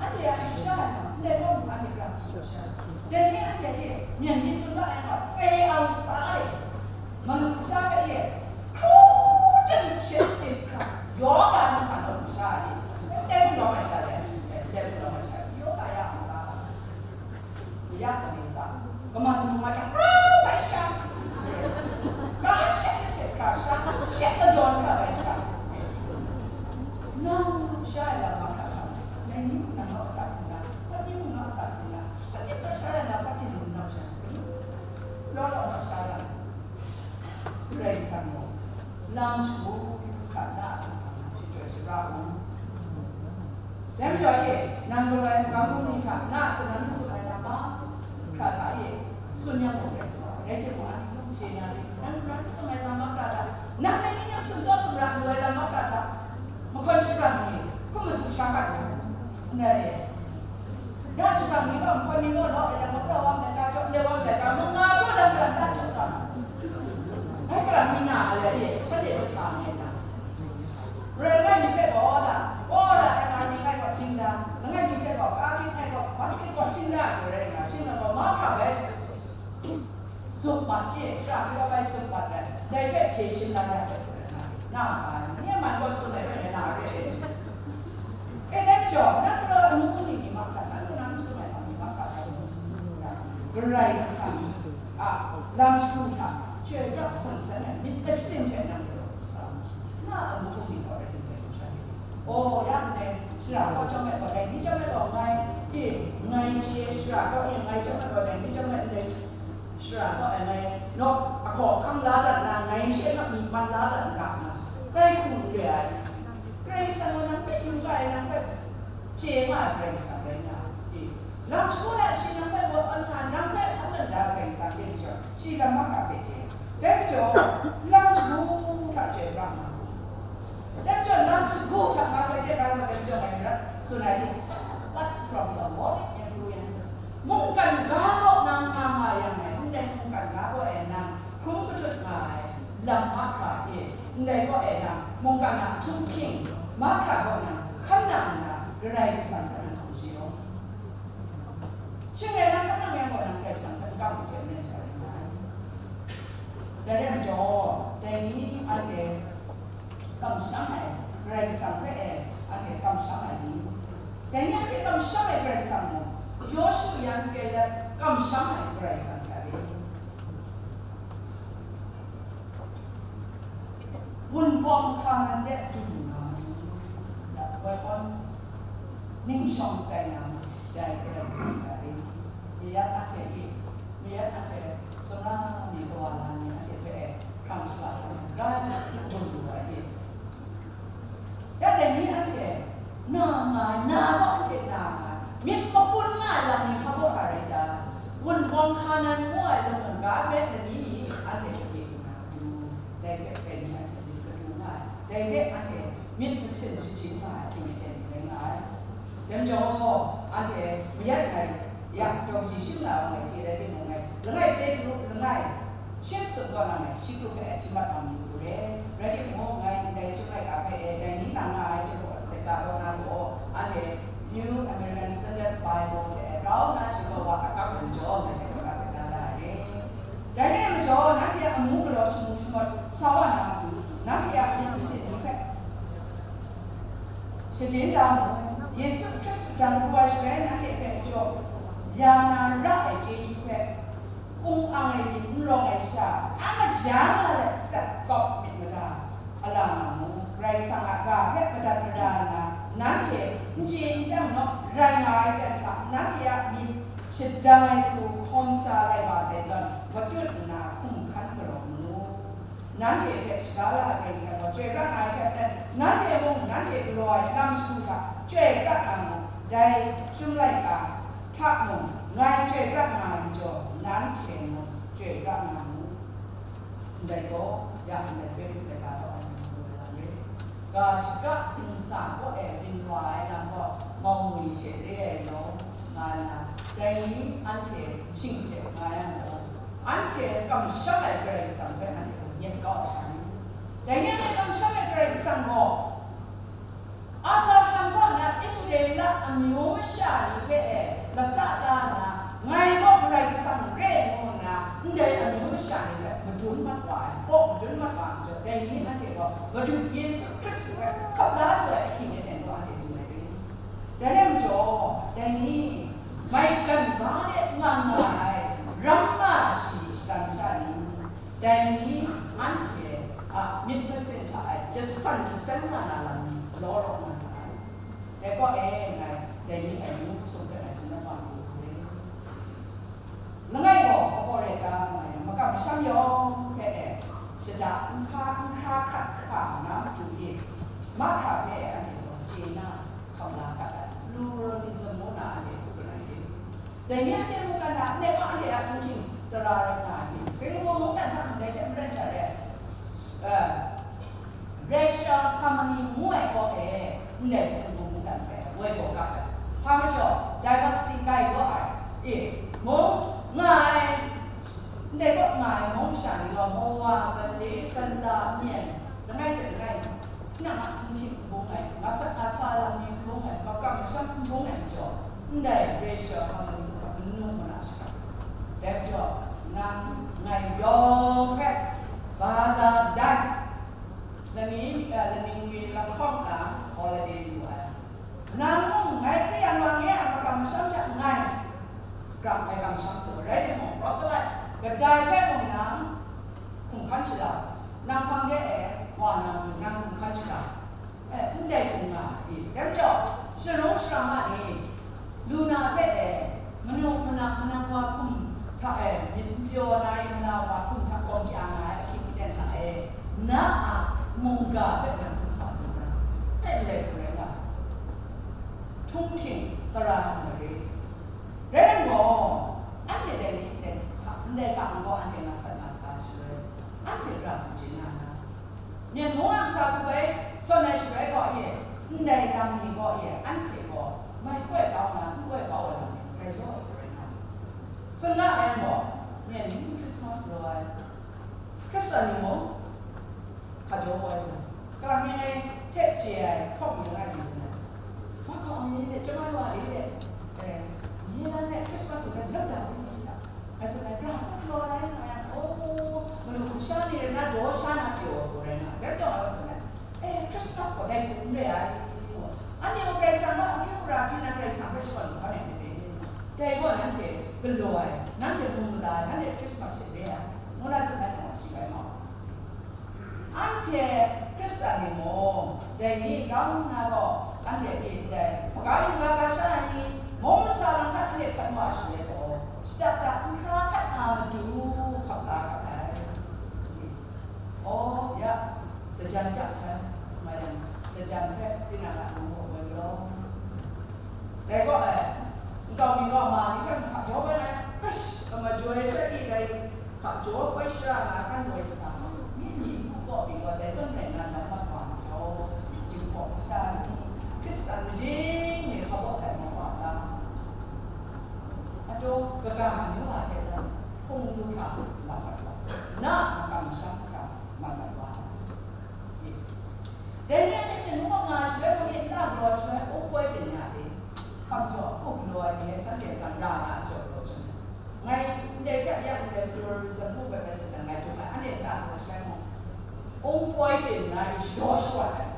anhte a lu sha ai na, ndai gaw mung anhte hkra lu sha ai. Dai ni anhte e myen ni tsun ga ai gaw, kre au sa ai. Malu sha hpe e, hkru ten shet ten hkra, yoga ni hpa na lu sha ai. Ndai lu ai sha de, ndai lu ai sha de, yoga ya ai sa. Ya kani sa, kaman lu nga jang, rau bai sha. Ka shet na shet hkra sha, shet na dawn hkra bai sha. Nang lu sha ai lam mahkra hkra, nang ni mung nang nau sa hkra, hpa ni mung nau sa hkra, hpa ni hpa sha ai lam hpa ting lu nau sha, law law nau sha ai lam. Karai Kasang gaw, lam shagu hkra na a hkra shachyoi shara u. Dai majaw e, nang galoi magam bungli hta na a hkra tsun ai lam mahkra hta e, tsun yang gaw rai, rai timung, anhte hkrum chye na ri, nang hkra tsun ai lam mahkra hta, nang dai ni nang sumsawt sumra lu ai lam mahkra hta, mahkawn shapran ni, hkum masum sha kat u, ndai e. Ya shapran ni gaw, mahkawn ni gaw, law e yang gaw, pra wa ndai ga, jaw ndai wa ndai ga, mung nga gaw, dang galang da jaw ga. Rai galang mi na a le, e, shanhte jahta mi na. Rai langai mi hpe gaw da, gaw da, ai na mi hkai gaw ching da, langai mi hpe gaw, ka hkrit ai gaw, basket gaw ching da, rai nga, shing na gaw, mahkra bai. Zup mat ye, shara mi gaw bai zup mat ai, dai hpe hkye shim la ya ai hpe na, na, nye man gaw tsun ai hpe na re. E, dai majaw, nang gaw amu ni ni mahkra, nang gaw nang tsun ai lam ni mahkra, Karai Kasang a lam shagu hta, chyoi pra san san ai myit masin hte nang gaw sa, na amu ni gaw rai lu ai hkra. O, ya ndai, shara gaw chyawm ai gaw, dai ni chyawm ai gaw ngai, e, ngai chye, shara gaw, e, ngai chyawm ai gaw, dai ni chyawm ai ndai, shara gaw, e, ngai, naw, ahkaw ahkang la dat na, ngai she naw myi man la dat n ga nna, dai hku n re ai. Karai Kasang gaw nang hpe yu ga ai, nang hpe chye nga ai Karai Kasang rai nga, e, lam shagu hta shi nang hpe wot an nga, nang hpe an tawn da ai Karai Kasang rai majaw, shi lam mahkra hpe chye. Dai majaw, lam shagu hta chyoi pra nga u. Dai majaw, lam shagu hta nga sai hte, dai majaw, dai majaw, ngai rat tsun ai ni, separate from the worldly influences. Mungkan ga kaw na nga nga yang ai, ndai mungkan ga kaw e nang hkrum katut nga ai lam mahkra e, ndai kaw e nang mungkan a htunghking mahkra kaw nang hkan nang nna, Karai Kasang hpe nang hkum shayaw. Shing rai nang hkan nang yang gaw, nang Karai Kasang hpe n kam hte n len sha rai nga ai. Dai rai majaw, dai ni anhte kamsham ai, Karai Kasang hpe e anhte kamsham ai ni, dai ni anhte kamsham ai Karai Kasang mung, Yawshu yan Kalep kamsham ai Karai Kasang hte re. Wunpawng hka nan de du nga ai, woi awn ning shawng kai na, dai Karai Kasang hte re. Mayat anhte e, mayat anhte, sumra mi kawa na ni anhte hpe hkrang shala hkrum ai, rai hkrum lu ai e. Ya dai ni anhte, na nga ai, na gaw anhte na nga ai, myit makun nga ai lam ni hpa baw hpa rai ta? Wunpawng hka nan ngu ai lung mungga hpe lani mi anhte hkye lu na matu, dai hpe dai ni anhte myit kadu nga ai, dai hpe anhte myit masin shajin nga ai hkying aten rai nga ai. Dai majaw, anhte mayat ngai ya, daw kaji shim la ai ngai chye rai timung, ngai langai Petru langai, shin sut kaw na ngai, shi hku hpe hti mat ai ni hku re. Rai timung, ngai ndai chyum laika hpe e, dai ni nang nga ai chyum laika kaw na gaw, anhte New American Standard Bible hte rau nna shi kaw wa akap ai majaw, ngai hte kaw na hpe da la ai re. Dai rai majaw, nanhte a amu galaw shamu shamawt sa wa na matu, nanhte a myit masin ni hpe shajin da mu. Yesu Hkristu dan pru ai shaloi, nanhte hpe jaw ya na ra ai chyeju hpe, hpung ang ai myit n rawng ai sha, a maja nga let tsap kawp myit mada, a la nga mu. Karai Kasang a ga hpe madat mada nna, nanhte n chye n chyam naw, rai nga ai dan hta, nanhte a myit shadang ai hku hkawm sa lai wa sai zawn, matut nna hkum hkan galaw mu. Nanhte hpe shaga la ai Karai Kasang gaw chyoi pra nga ai hte maren, nanhte mung nanhte galaw ai lam shagu hta chyoi pra nga mu. Dai chyum laika hta mung ngai chyoi pra nga ai majaw, nanhte mung chyoi pra nga mu. Ndai gaw, ya ndai hpe hte ga taw ai ni ngu ai lam re. Ga shaka dingsa kaw e byin wa ai lam gaw, Mau ngwi she re ai law, nga na, dai ni anhte shing she nga yang gaw, anhte kamsham ai Karai Kasang hpe anhte gaw nyet kau ai sha ni? Dai ni anhte kamsham ai Karai Kasang gaw, Abraham kaw na Israela amyu masha ni hpe e lata la nna, ngai gaw Karai Kasang re ngu nna, ndai amyu masha ni hpe madun mat wa ai, kaw madun mat wa ai majaw, dai ni anhte gaw Madu Yesu Hkristu hpe hkap la lu ai ahkying aten gaw anhte du ai re. Dai rai majaw, dai ni maigan ga de nga nga ai ramma shi shatan sha ni, dai ni anhte a myit masin hta e jasan jasen nga na lam ni galaw rawt nga nga ai. Dai gaw e, ngai dai ni a yu sum hpe ngai tsun na wa lu ai. Langai gaw, Korinhta ngai makam masham yawng hpe e, shada n hka n hkra hkrat hkra nga matu e, mahkra hpe e anhte gaw chye na hkam la gat ai, pluralism ngu na anhte tsun ai hte, dai ni anhte mungkan hta ndai gaw anhte a htunghking tara rai nga ai ni, Singapore mungkan hta ndai hte maren sha re ai, eh, racial harmony ngu ai gaw e, ndai Singapore mungkan hpe woi gaw ga ai. Hpa majaw, diversity gai gaw ai, e, mung nga ai, ndai gaw nga ai mung sha ni gaw, Mawa, Malay, Bala, Myen, langai hte langai, tinang a htunghking n bung ai, nga sat nga sa lam ni n bung ai, makam masham n bung ai majaw, ndai racial harmony hpe manu mana shakap. Dai majaw, nang ngai yawng hpe ba da dan, lani, eh, laning mi lahkawng na holiday lu ai. Nang mung ngai Hkristu wa nge a makam masham hte ngai, grang ai kamsham hku rai timung, proselyte kadai hpe mung nang hkum hkan shada, nang hpang de e wa nang, nang hkum hkan shada, eh, ndai hkum nga ai. Dai majaw, shalung sara ma ni, lu na hpe e, manu mana manang wa hkum hta e, myit n pyaw na i mana wa hkum hta gawm kya nga ai ahkying aten hta e, na a mungga hpe nang hkum sa tsun na, hpe ndai hku rai nga ai. Htunghking tara nga re. Rai yang gaw, anhte dai ni dai hka, ndai hka gaw anhte nga sat nga sa shaloi, anhte ra hku chye na na, Myen mung a kasa hku bai sawn ai shaloi gaw e, ndai lam ni gaw e, anhte gaw mai koi kau na, n koi kau ai lam ni rai yaw ai rai nga ai. Tsun ga ai gaw, Myen ni Christmas galaw ai, Hkristan ni mung hkajaw ai lu, kalang mi ngai hte chye ai hkawk mi langai mi tsun ai. Mahkawng mi de, chyamai wa de, eh, ni lan e Christmas hpe lawt da ai ni hta, ngai tsun ai, gra hkawk law lai nga yang, oh, malu hkum sha ni rai na, daw sha na pyaw ai gaw rai nga, dai pyaw ai wa tsun ai, eh, Christmas gaw dai hku n re ai, anhte gaw Karai Kasang a akyu ara hpyi na Karai Kasang hpe shakawn lu kau ai ni re, dai gaw nanhte galaw ai, nanhte bum mada ai, nanhte Christmas hte re ai, ngu na tsun ai, nang gaw shi bai mau. Anhte Hkristan ni mung, dai ni grau nna gaw, anhte myit ndai, maga yu ga ga sha ai ni, mung masa lam hta anhte hkan wa shaloi gaw, shada da n hkra hkat nga matu hkap la ga ai. Aw, ya, dajan ja sai, nga yang, dajan hpe tinang a nang gaw woi galaw. Dai gaw, eh, nkau mi gaw ma ni hpe hka jaw ai, kash, a majoi sha i dai, hka jaw koi shara nga hkan woi sa, mi ni n hku kaw mi gaw dai zawn rai nna, nang mat wa majaw, jinghpaw masha ni, Hkristan majing ni hpa baw sai mat wa ta? Ataw, kaga amyu a hte mung, hpung lu hkra mat mat wa, na makam masham hkra mat mat wa. Dai ni a hte hte mung nga shaloi, mung e nta galaw shaloi, um poi ting ya e, hkam jaw, up galaw ai ni e, shanhte hpang ra nga ai jaw galaw shaloi, ngai ndai hpe ya ndai pluralism hpe bai bai tsun ai, ngai dum ai, anhte nta galaw shaloi mung, um poi ting na i shadaw shawa ai.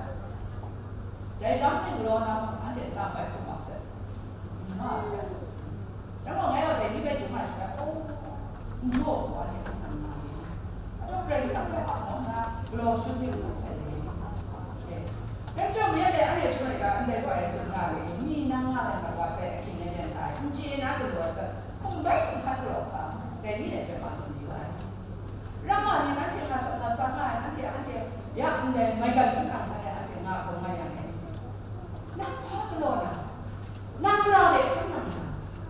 Dai lam hte galaw na mung, anhte nta bai hkum mak sai, n ma sai. Dang gaw ngai gaw dai ni bai dum ai shaloi, oh, n jaw wa ni, n nang nga ni. Ataw Karai Kasang hpe ap nna, galaw shut ni n sai ni. Dai chyawm, ya dai anhte chyawm ai ga, ndai gaw ai tsun nga ai, mi nang nga ai mat wa sai ahkying aten hta e, n chye na galaw ai zawn, hkum bai hkum hkan galaw sa, dai ni dai hpe ma tsun yu ai. Ramma ni nanhte nga sa, nga sa nga ai, anhte, anhte, ya ndai maigan n hkang hkan ai, anhte nga hkawm nga yang e. Nang hpa galaw na? Nang gara de hkan nang na,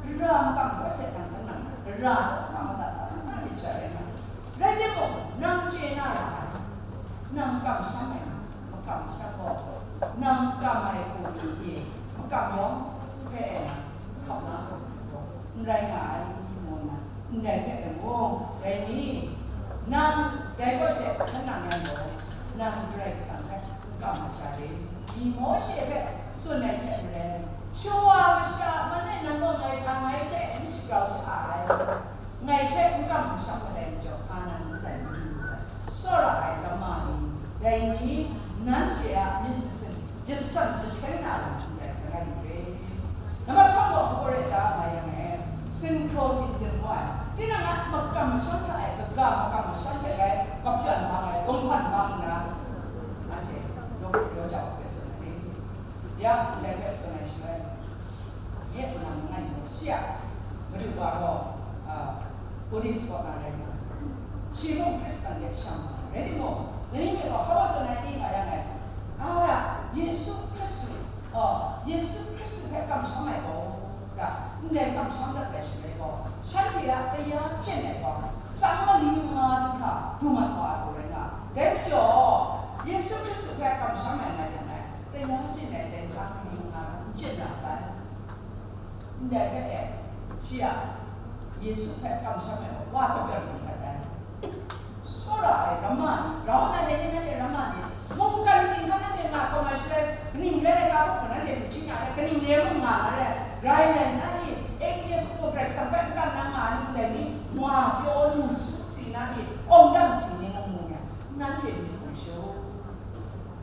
gara makam hpe hte nang hkan nang na, gara sa madat na, nang myit sha rai nga. Rai timung, nang chye na ra ai, nang kamsham ai, makamsham gaw, nang kam ai hku ni pyi, Kam yawng hpe e na, hkap na, n rai nga ai, ngu nna, ndai hpe e mung, dai ni, nang dai kaw she hkan nang yan gaw, nang Karai Kasang hpe n kam masha re. Mawshe hpe tsun ai hte maren, shawa masha man e nang gaw ngai hpa ngai hte n shagrau sha ai. Ngai hpe n kam hkam sha malai majaw, hka nan n tai madu ai, tsawra ai ramma ni, dai ni, nanhte a myit masin jasan jaseng na lam htung rai, langai lu re. Nambat hkawng gaw hpaw rai da nga yang e, syncretism ngu ai, tinang a makam masham hta e kaga makam masham hte rai gap yan bang ai, gumhpan bang nna, anhte law, law jau hpe tsun ai ni, ya, ndai hpe tsun ai shaloi, Ye nang ngai mu shi a, Madu wa gaw, a, Buddhist kaw na rai nna, shi mung Hkristan de shang na rai timung, nani hpe gaw hpa wa tsun ai ni nga yang ngai, a, Yesu Hkristu, a, Yesu Hkristu hpe kamsham ai gaw, ga, ndai kamsham dat ai shaloi gaw, shanhte a kaya chyen ai gaw, tsang mali nga du hkra du mat wa ai gaw rai nga, dai majaw, Yesu Hkristu hpe kamsham ai nga yang ngai, Teng yang chyen ai dai sang ni nga n chyen na sai. Ndai hpe e, shi a Yesu hpe kamsham ai wa kapyaw lu mat ai. Tsawra ai ramma ni, rau na de ni, nanhte ramma ni, mungkan ting hkan nanhte nga hkawm ai shaloi, kaning rai ai ga mung, nanhte lu hkyin ya ai, kaning rai mung nga na rai, rai rai na ni, A B S ko Karai Kasang hpe n kam na nga ai ni, ndai ni, nga pyaw lu su si na ni, awng dam si ni mung mu yang, nanhte myit hkum shaw.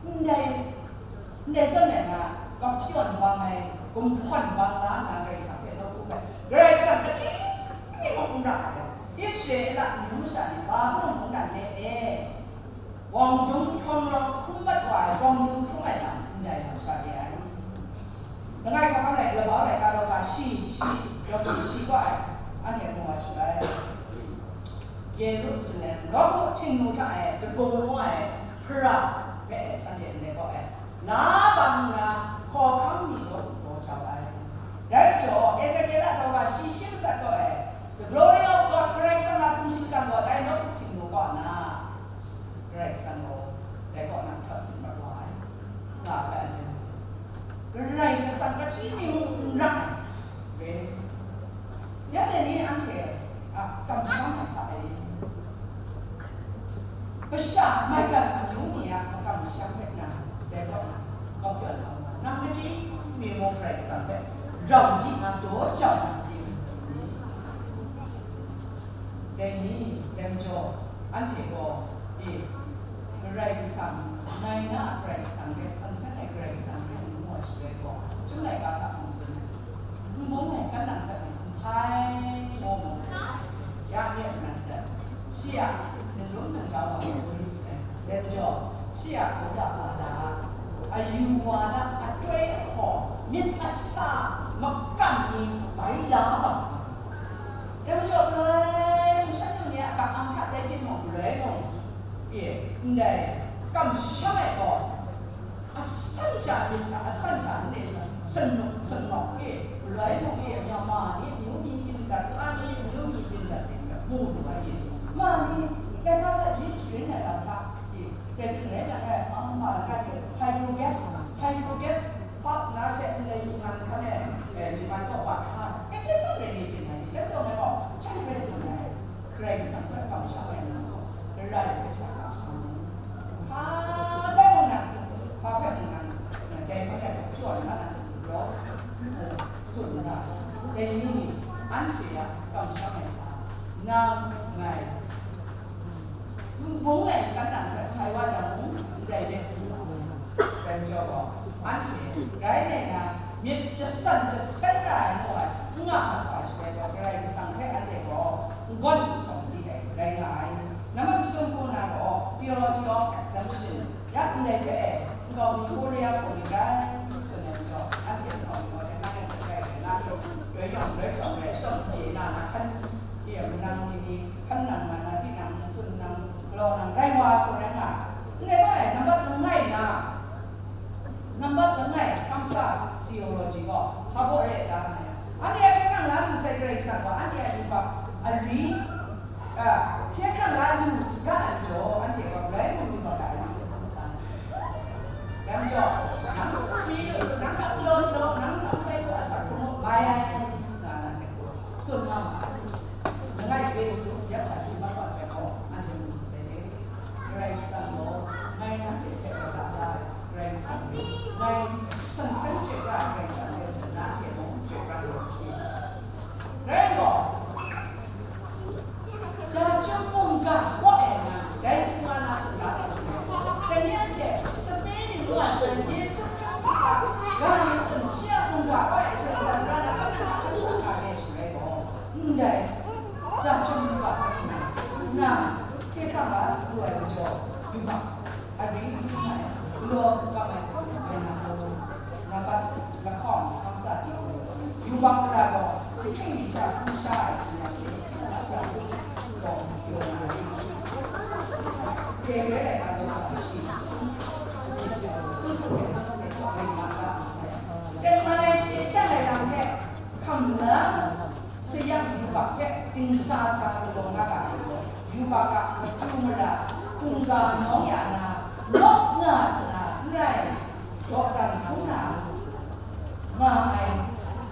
Ndai, ndai zawn ai nga, kapyawn bang ai, gumhpawn bang la nna Karai Kasang hpe nawku ai, Karai Kasang kachyi mi mung n ra ai, Israela amyu masha ni Babilon mungdan de e, wawng dung htawng rawng hkrum mat wa ai, wawng dung hkrum ai lam ndai lam sha de ai. Langai hkawhkam lai, Labau laika daw ga shi, shi, daw shi, shi wa ai, anhte mu ai shaloi, Yerusalem, nawku Htingnu hta e dagung ngu ai hpara hpe shanhte ndai kaw e la bang nna, hkawhkam ni gaw gaw jau ai. Dai majaw, Ezekiel a daw ga shi shi matsat kaw e, The glory of God, Karai Kasang a hpung shingkang gaw dai nawku Htingnu kaw na, Karai Kasang gaw dai kaw na hkrat sin mat wa ai, nga ai anhte, Karai Kasang kachyi mi mung n ra ai. Re. Ya dai ni anhte a kamsham ai hta e, masha maigan amyu ni a makamsham hpe nang dai kaw na, kawpyawn kau na, nang kachyi mi mung Karai Kasang hpe rau di nga, daw jau na di nga. Dai ni, dai majaw, anhte gaw, e, Karai Kasang, ngai na a Karai Kasang rai, san san ai Karai Kasang rai, ngu ai shaloi gaw, Chyum laika hta hpung tsun ai, n bung ai, kan nang hpe n hpai, ngu mu, ya nye nnan jan, shi a, nlum nang kau wa ai, Holy Spirit, dai majaw, shi a, Buddha wa da, ayu wa da, ahtoi ahkaw, myit masa, makam ni, bai la bang. Dai majaw, galoi mung shan yawng ni a kap ang hta rai timung, galoi mung, e, ndai kamsham ai gaw, asan hta myit hta, asan hta nne hta, sanlawk, sanlawk, e, galoi mung, e, Myanmar ni, amyu mi byin dat, Kha ni, amyu mi byin dat, mu lu ai, e, ma ni, dai ga hta ji sharin ai lam hta, e, dai hpring rai jang, e, ma, ma, hydro gas, hydro gas, Hpa na she ndai mungkan hkan e, e, mungkan kaw wa hkan e, kehsam rai ni byin ai ni, dai chyawm ai gaw, shanhte hpe tsun ai, Karai Kasang hpe kamsham ai ni gaw, Karai hpe sha kamsham ai. Hpa hpe mung nang, hpa hpe mung nang, dai hpe dai hpe pyawn na nang, raw, tsun na, dai ni, anhte a kamsham ai hta, nang, ngai, N bung ai n kan nang hpe hpai wa jang mung, ndai de hku nga ai. Dai majaw gaw, anhte rai nna, myit jasan jaseng ra ai ngu ai, n nga mat wa shaloi gaw, Karai Kasang hpe anhte gaw n gawn n sawm di ai, rai nga ai. Nambat masum hku na gaw, theology of exemption, ya ndai hpe e, nkau mi Korea hku ni rai tsun ai majaw, anhte nkau mi gaw, dai na rai hpe rai, dai na hpe rai yawng rai jawng rai, tsawm chye na na hkan, e, manang ni ni, Hkan nang nga na, tinang, tsun nang, galaw nang, rai wa hku rai nga. Ndai gaw e, nambat langai na, nambat langai hkam sa theology gaw, hpa baw re ai ta nga yang, anhte a hkye hkrang la lu sai Karai Kasang gaw, anhte a yubak ari, a, hkye hkrang la lu saga ai majaw, anhte gaw galoi mung yubak a ari hkam sa ai. Dai majaw, nang tsun mi lu, nang ga galaw galaw, nang Yesu Hkristu a ga matsun, shi a hkungga kau ai shingkang hkra na, hkra na, hkra na, hkra na, hkra na, ndai, ja chyum ga, na, hkye hkrang la sa lu ai majaw, yubak, ari, galaw, gam ai, galaw, gam ai, nambat lahkawng, hkam sa di, yubak mara gaw, jahkring mi sha, hku sha ai si yang, Tengman ai chye chyang ai lam hpe, hkam la sayang yubak hpe dingsa sa galaw nga ga ai, yubak a matu mara hkungga nawng ya na, lawk nga sa na, n rai, dawdan hkrum na, nga ai,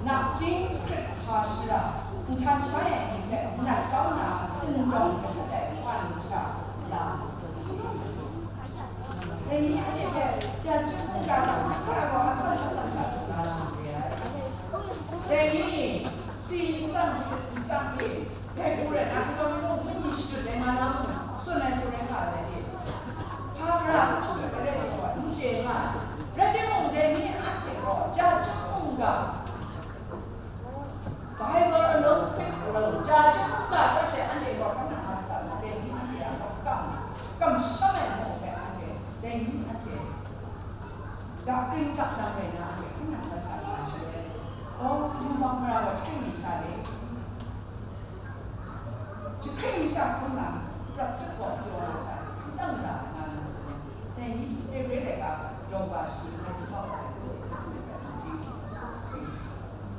nakjing hkrit hpa shara, nhtan shai ai ni hpe nat kau na, sindawng ahtet ai wa ning sha, la. Dai ni anhte hpe ja chyum hkungga hta hkra gaw asan asan hta tsun na lam re ai. Dai ni, si nsang hkrit nsang e, dai hku rai na, n-gaw mi mung hpun mi shadut ai nga na mung, tsun ai hku rai nga ai dai ni. Hpa mara hku shadut ai rai chye gaw, n chye nga ai. Rai timung, dai ni anhte gaw ja chyum hkungga, Bible alone, faith alone, ja chyum hkungga hpe she anhte gaw hkan nang nga sa na, dai ni anhte a kam, kamsham ai mu hpe anhte, dai ni anhte dakring daklang rai na anhte hkan nang nga sa na she, oh, yubak mara wa jahkring mi sha le, jahkring mi sha hkrum na, prat tut gaw pyaw na sha, n tsang ra nga na tsun ai, dai ni hpe re ai ga, daw ga shi ngai jahkau ai sai, ngai jahkau ai sai,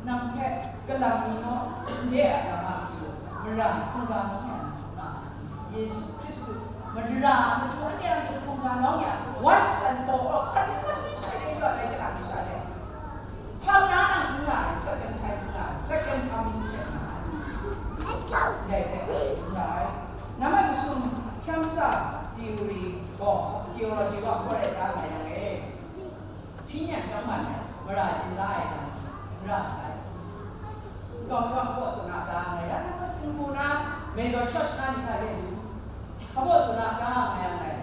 nang hpe kalang mi naw, ndai a lam a matu, mara hkungga nawng ya na, Yesu Hkristu, mara matu anhte a matu hkungga nawng ya, once and for all, hkan nang mi sha de yaw ai, kalang mi sha de. Hpang na nang n nga ai, second time n nga ai, second coming hte n nga ai. Ndai hpe n nga ai. Namai masum, hkyam sa, theory gaw, theology gaw, hpaw rai da nga yang e. Hpyi nyam chyawm man ai, mara yin la ai lam, n ra sai. Kau kau hpaw tsun a ta nga yang, na hpa singgu na, mega church na ni hta re lu. Hpaw tsun a ta nga yang ngai,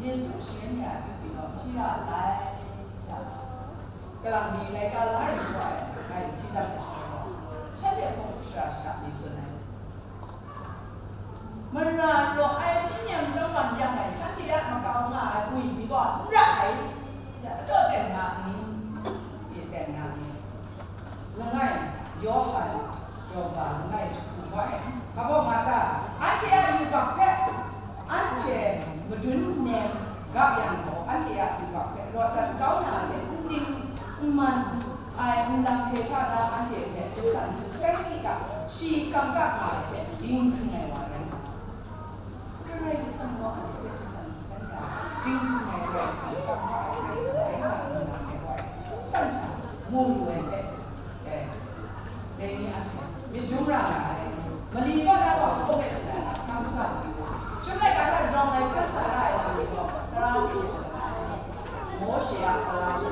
Yesu sharin ya, yu pyi gaw, hpyi ra sai. Ya. Kalang mi laika la ai shawa e, ngai hti dat ai shawa, shanhte hpung shara shara mi tsun ai. Mara raw ai hpyi nyam chyawm man yang e, shanhte a makau nga ai gwi mi gaw n ra ai, ya, ataw ten nga ni, pyi ten nga ni. Langai, Yawhan, Yawhan langai jahku gaw e, hpa gaw nga ta, anhte a yubak hpe, anhte madun nem ga yang gaw, anhte a yubak hpe rawt dat kau na hte n ding n man ai nlang hte hta na anhte hpe jasan jaseng mi ga, shi kam ga nga ai hte dinghpring ai wa rai nga ai. Karai Kasang gaw anhte hpe jasan jaseng ya, dinghpring ai Karai Kasang, kam ga ai Karai Kasang rai nga ai nlang hte gaw, san sha mu lu ai hpe, e, dai ni anhte myit dum ra nga ai. Mali kaw na gaw hkawm ai sadan a hkam sa ai, chyum laika hta rawng ai hkan sa ra ai lam ni gaw, tara hte sa ai. Mawshe a kala she,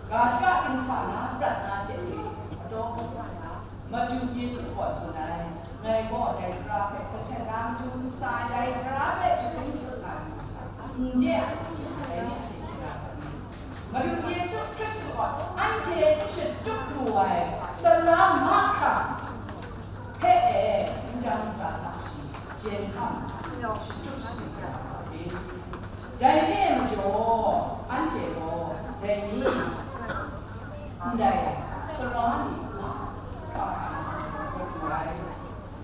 ga shaka ting sa na, prat na she hte, ataw hkawm na, Madu Yesu gaw tsun ai, ngai gaw dai tara hpe jahten na matu n sa ai, dai tara hpe jahkring sut na matu sa, ndai a, dai ni a hte hkye na sa ni? Madu Yesu Hkristu gaw anhte n shatup lu ai tara mahkra hpe e, Yuda ntsa hta shi, Jenghtam shatup shadik ya ai. Dai re ai majaw, anhte gaw dai ni ndai tara ni mahkra hta na majaw,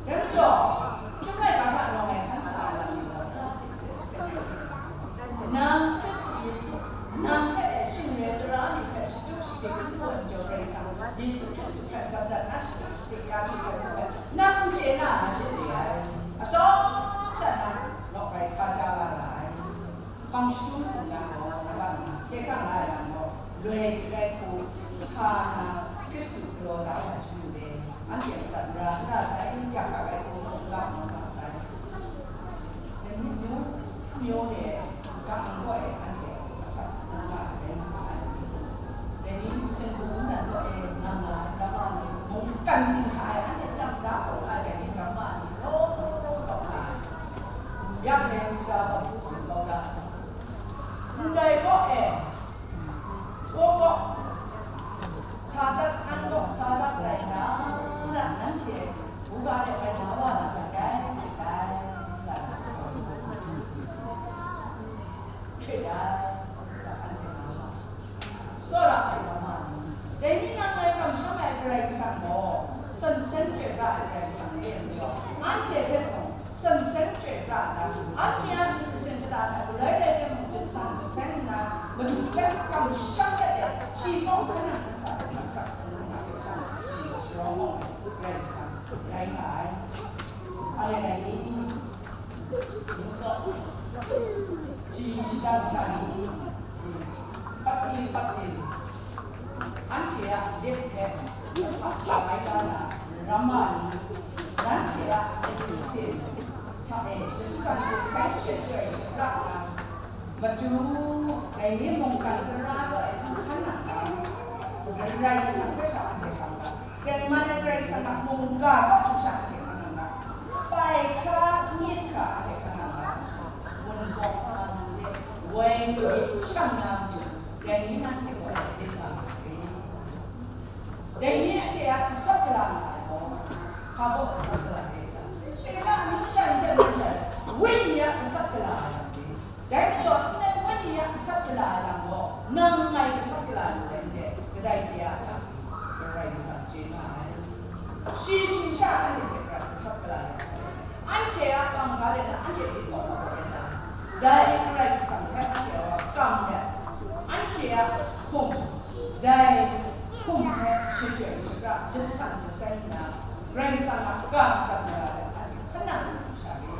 Dai majaw, chyum laika hta rawng ai hkan sa ai lam ni gaw, nang hte se, se, nang Hkristu Yesu, nang hpe e shing le tara ni hpe shatup shadik n lu ai majaw, Karai Kasang Yesu Hkristu hpe gap dat na shatup shadik ya mi sai hpe, nang n chye na, na chye re ai. Atsawm sha nang nawk rai hkra ja la ra ai. Hpang shatu hkungga gaw, na ga nna, hkye hkrang la ai lam gaw, loi dik ai hku sa na, Hkristu galaw da ai hta chyu re, anhte madat mara n ra sai, yak hkak ai hku mung n ga hkawm nga sai. Dai ni myu, myu re, ga ang gaw e, anhte asak hku nga ai rai nga ai. Dai ni singgu nnan gaw e, nga nga ai, ramma ni, mungkan ting hta e, anhte chyam da hkawm nga ai, dai ni ramma ni, law law law nga ai. Yak hte sara zawn hku tsun kau ga ai. Ndai kaw e, Sansen chyoi pra ai Karai Kasang re ai majaw, anhte hpe mung sansen chyoi pra ai, anhte a myit masin kata hta galoi rai hte mung jasan jaseng nna, Madu hpe kamsham let ai, shi kaw hkan nang hkan sa ai, asak hkungga hpe sha, shi sharawng awng ai Karai Kasang rai nga ai. Alai lai ni? Shi shadang sha ni, patni patdim, anhte a lit hpe lahpa hpa rai la na ramma ni, nanhte a myit masin hta e jasan jaseng shachyoi shapra na, Madu, dai ni mungkan tara gaw e n hkan nang ga, Karai Kasang hpe sha anhte hkang ga, tengman ai Karai Kasang a mungga kaw hte sha anhte hkang nang ga, pai hkra, myit hkra anhte hkang nang ga, wunpawng hkra nang de, woi kagyit shang na matu, dai ni nanhte gaw e lit nga ga ai. Dai ni anhte a gasat gala nga ai gaw, hpa baw gasat gala re ai ta? Israela amyu sha n hte n hte, wenyi a gasat gala ai lam re. Dai majaw, ndai wenyi a gasat gala ai lam gaw, nang ngai gasat gala lu ai n re, kadai chye a ta? Karai Kasang chye nga ai. Shi htum sha anhte hpe prat gasat gala ai lam gaw, anhte a kangga de na anhte dik gaw mabaw rai na, dai Karai Kasang hpe anhte a wa kam let, anhte a hkum, dai hkum hpe shachyoi shapra, jasan jaseng nna, Karai Kasang a ga madat mara let anhte hkan nang lu sha re.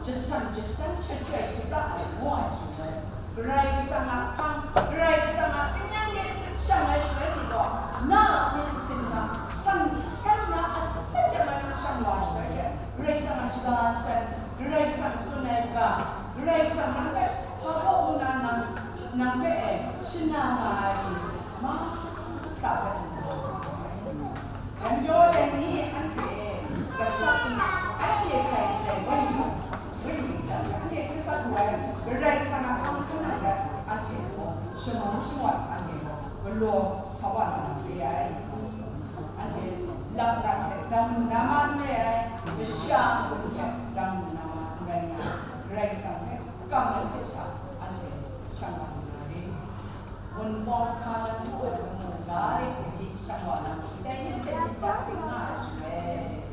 Jasan jaseng shachyoi shapra ai ngu ai shaloi, Karai Kasang a hpang, Karai Kasang a kanyang de sit shang ai shaloi ni gaw, na a myit masin hta san san na a sat jang ai hpang shang wa ai shaloi she, Karai Kasang a shaga nsen, Karai Kasang tsun ai ga, Karai Kasang nang hpe hpa baw nna nang, nang hpe e shana nga ai ni, mahkra hpe n Dai majaw dai ni anhte gasat, anhte hkai ndai wenyi, wenyi jan, anhte gasat lu ai Karai Kasang a hpang hkan nang rai, anhte gaw shamung shangun, anhte gaw galaw sa wa na re ai. Anhte lap nat hte dang lu na ma n re ai, masha n-gun hte dang lu na ma n rai nga, Karai Kasang hpe kam ai hte sha, anhte shang wa na re. Wunpawng hkra nang ngu ai mungga de mung sha wa na, dai ni hte myit ya ting nga ai shaloi,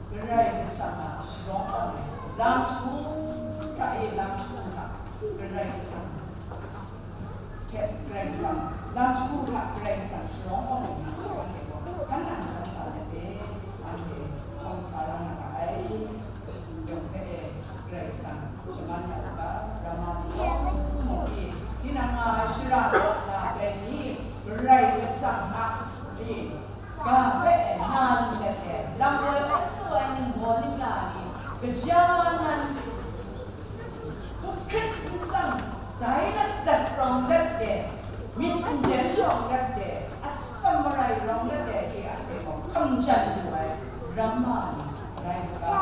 Karai Kasang a sharawng awng e, lam shagu hta e, lam shagu hta, Karai Kasang hte Karai Kasang, lam shagu hta Karai Kasang sharawng awng e, nang hte gaw hkan nang hkan sa let e, anhte hkawm sa la na ra ai. Yawng hpe e, Karai Kasang shaman ya u ga, ramma ni yawng mung e, tinang a shara kaw na dai ni, Karai Kasang a ni, ga hpe e na lu let e, lam woi hpe n lu ai ningbaw ningla ni, kaja wa nan, hkrit n tsang, zai lat dat rawng let e, myit n den rawng let e, atsam marai rawng let e, anhte gaw hkam jan lu ai ramma ni rai u ga.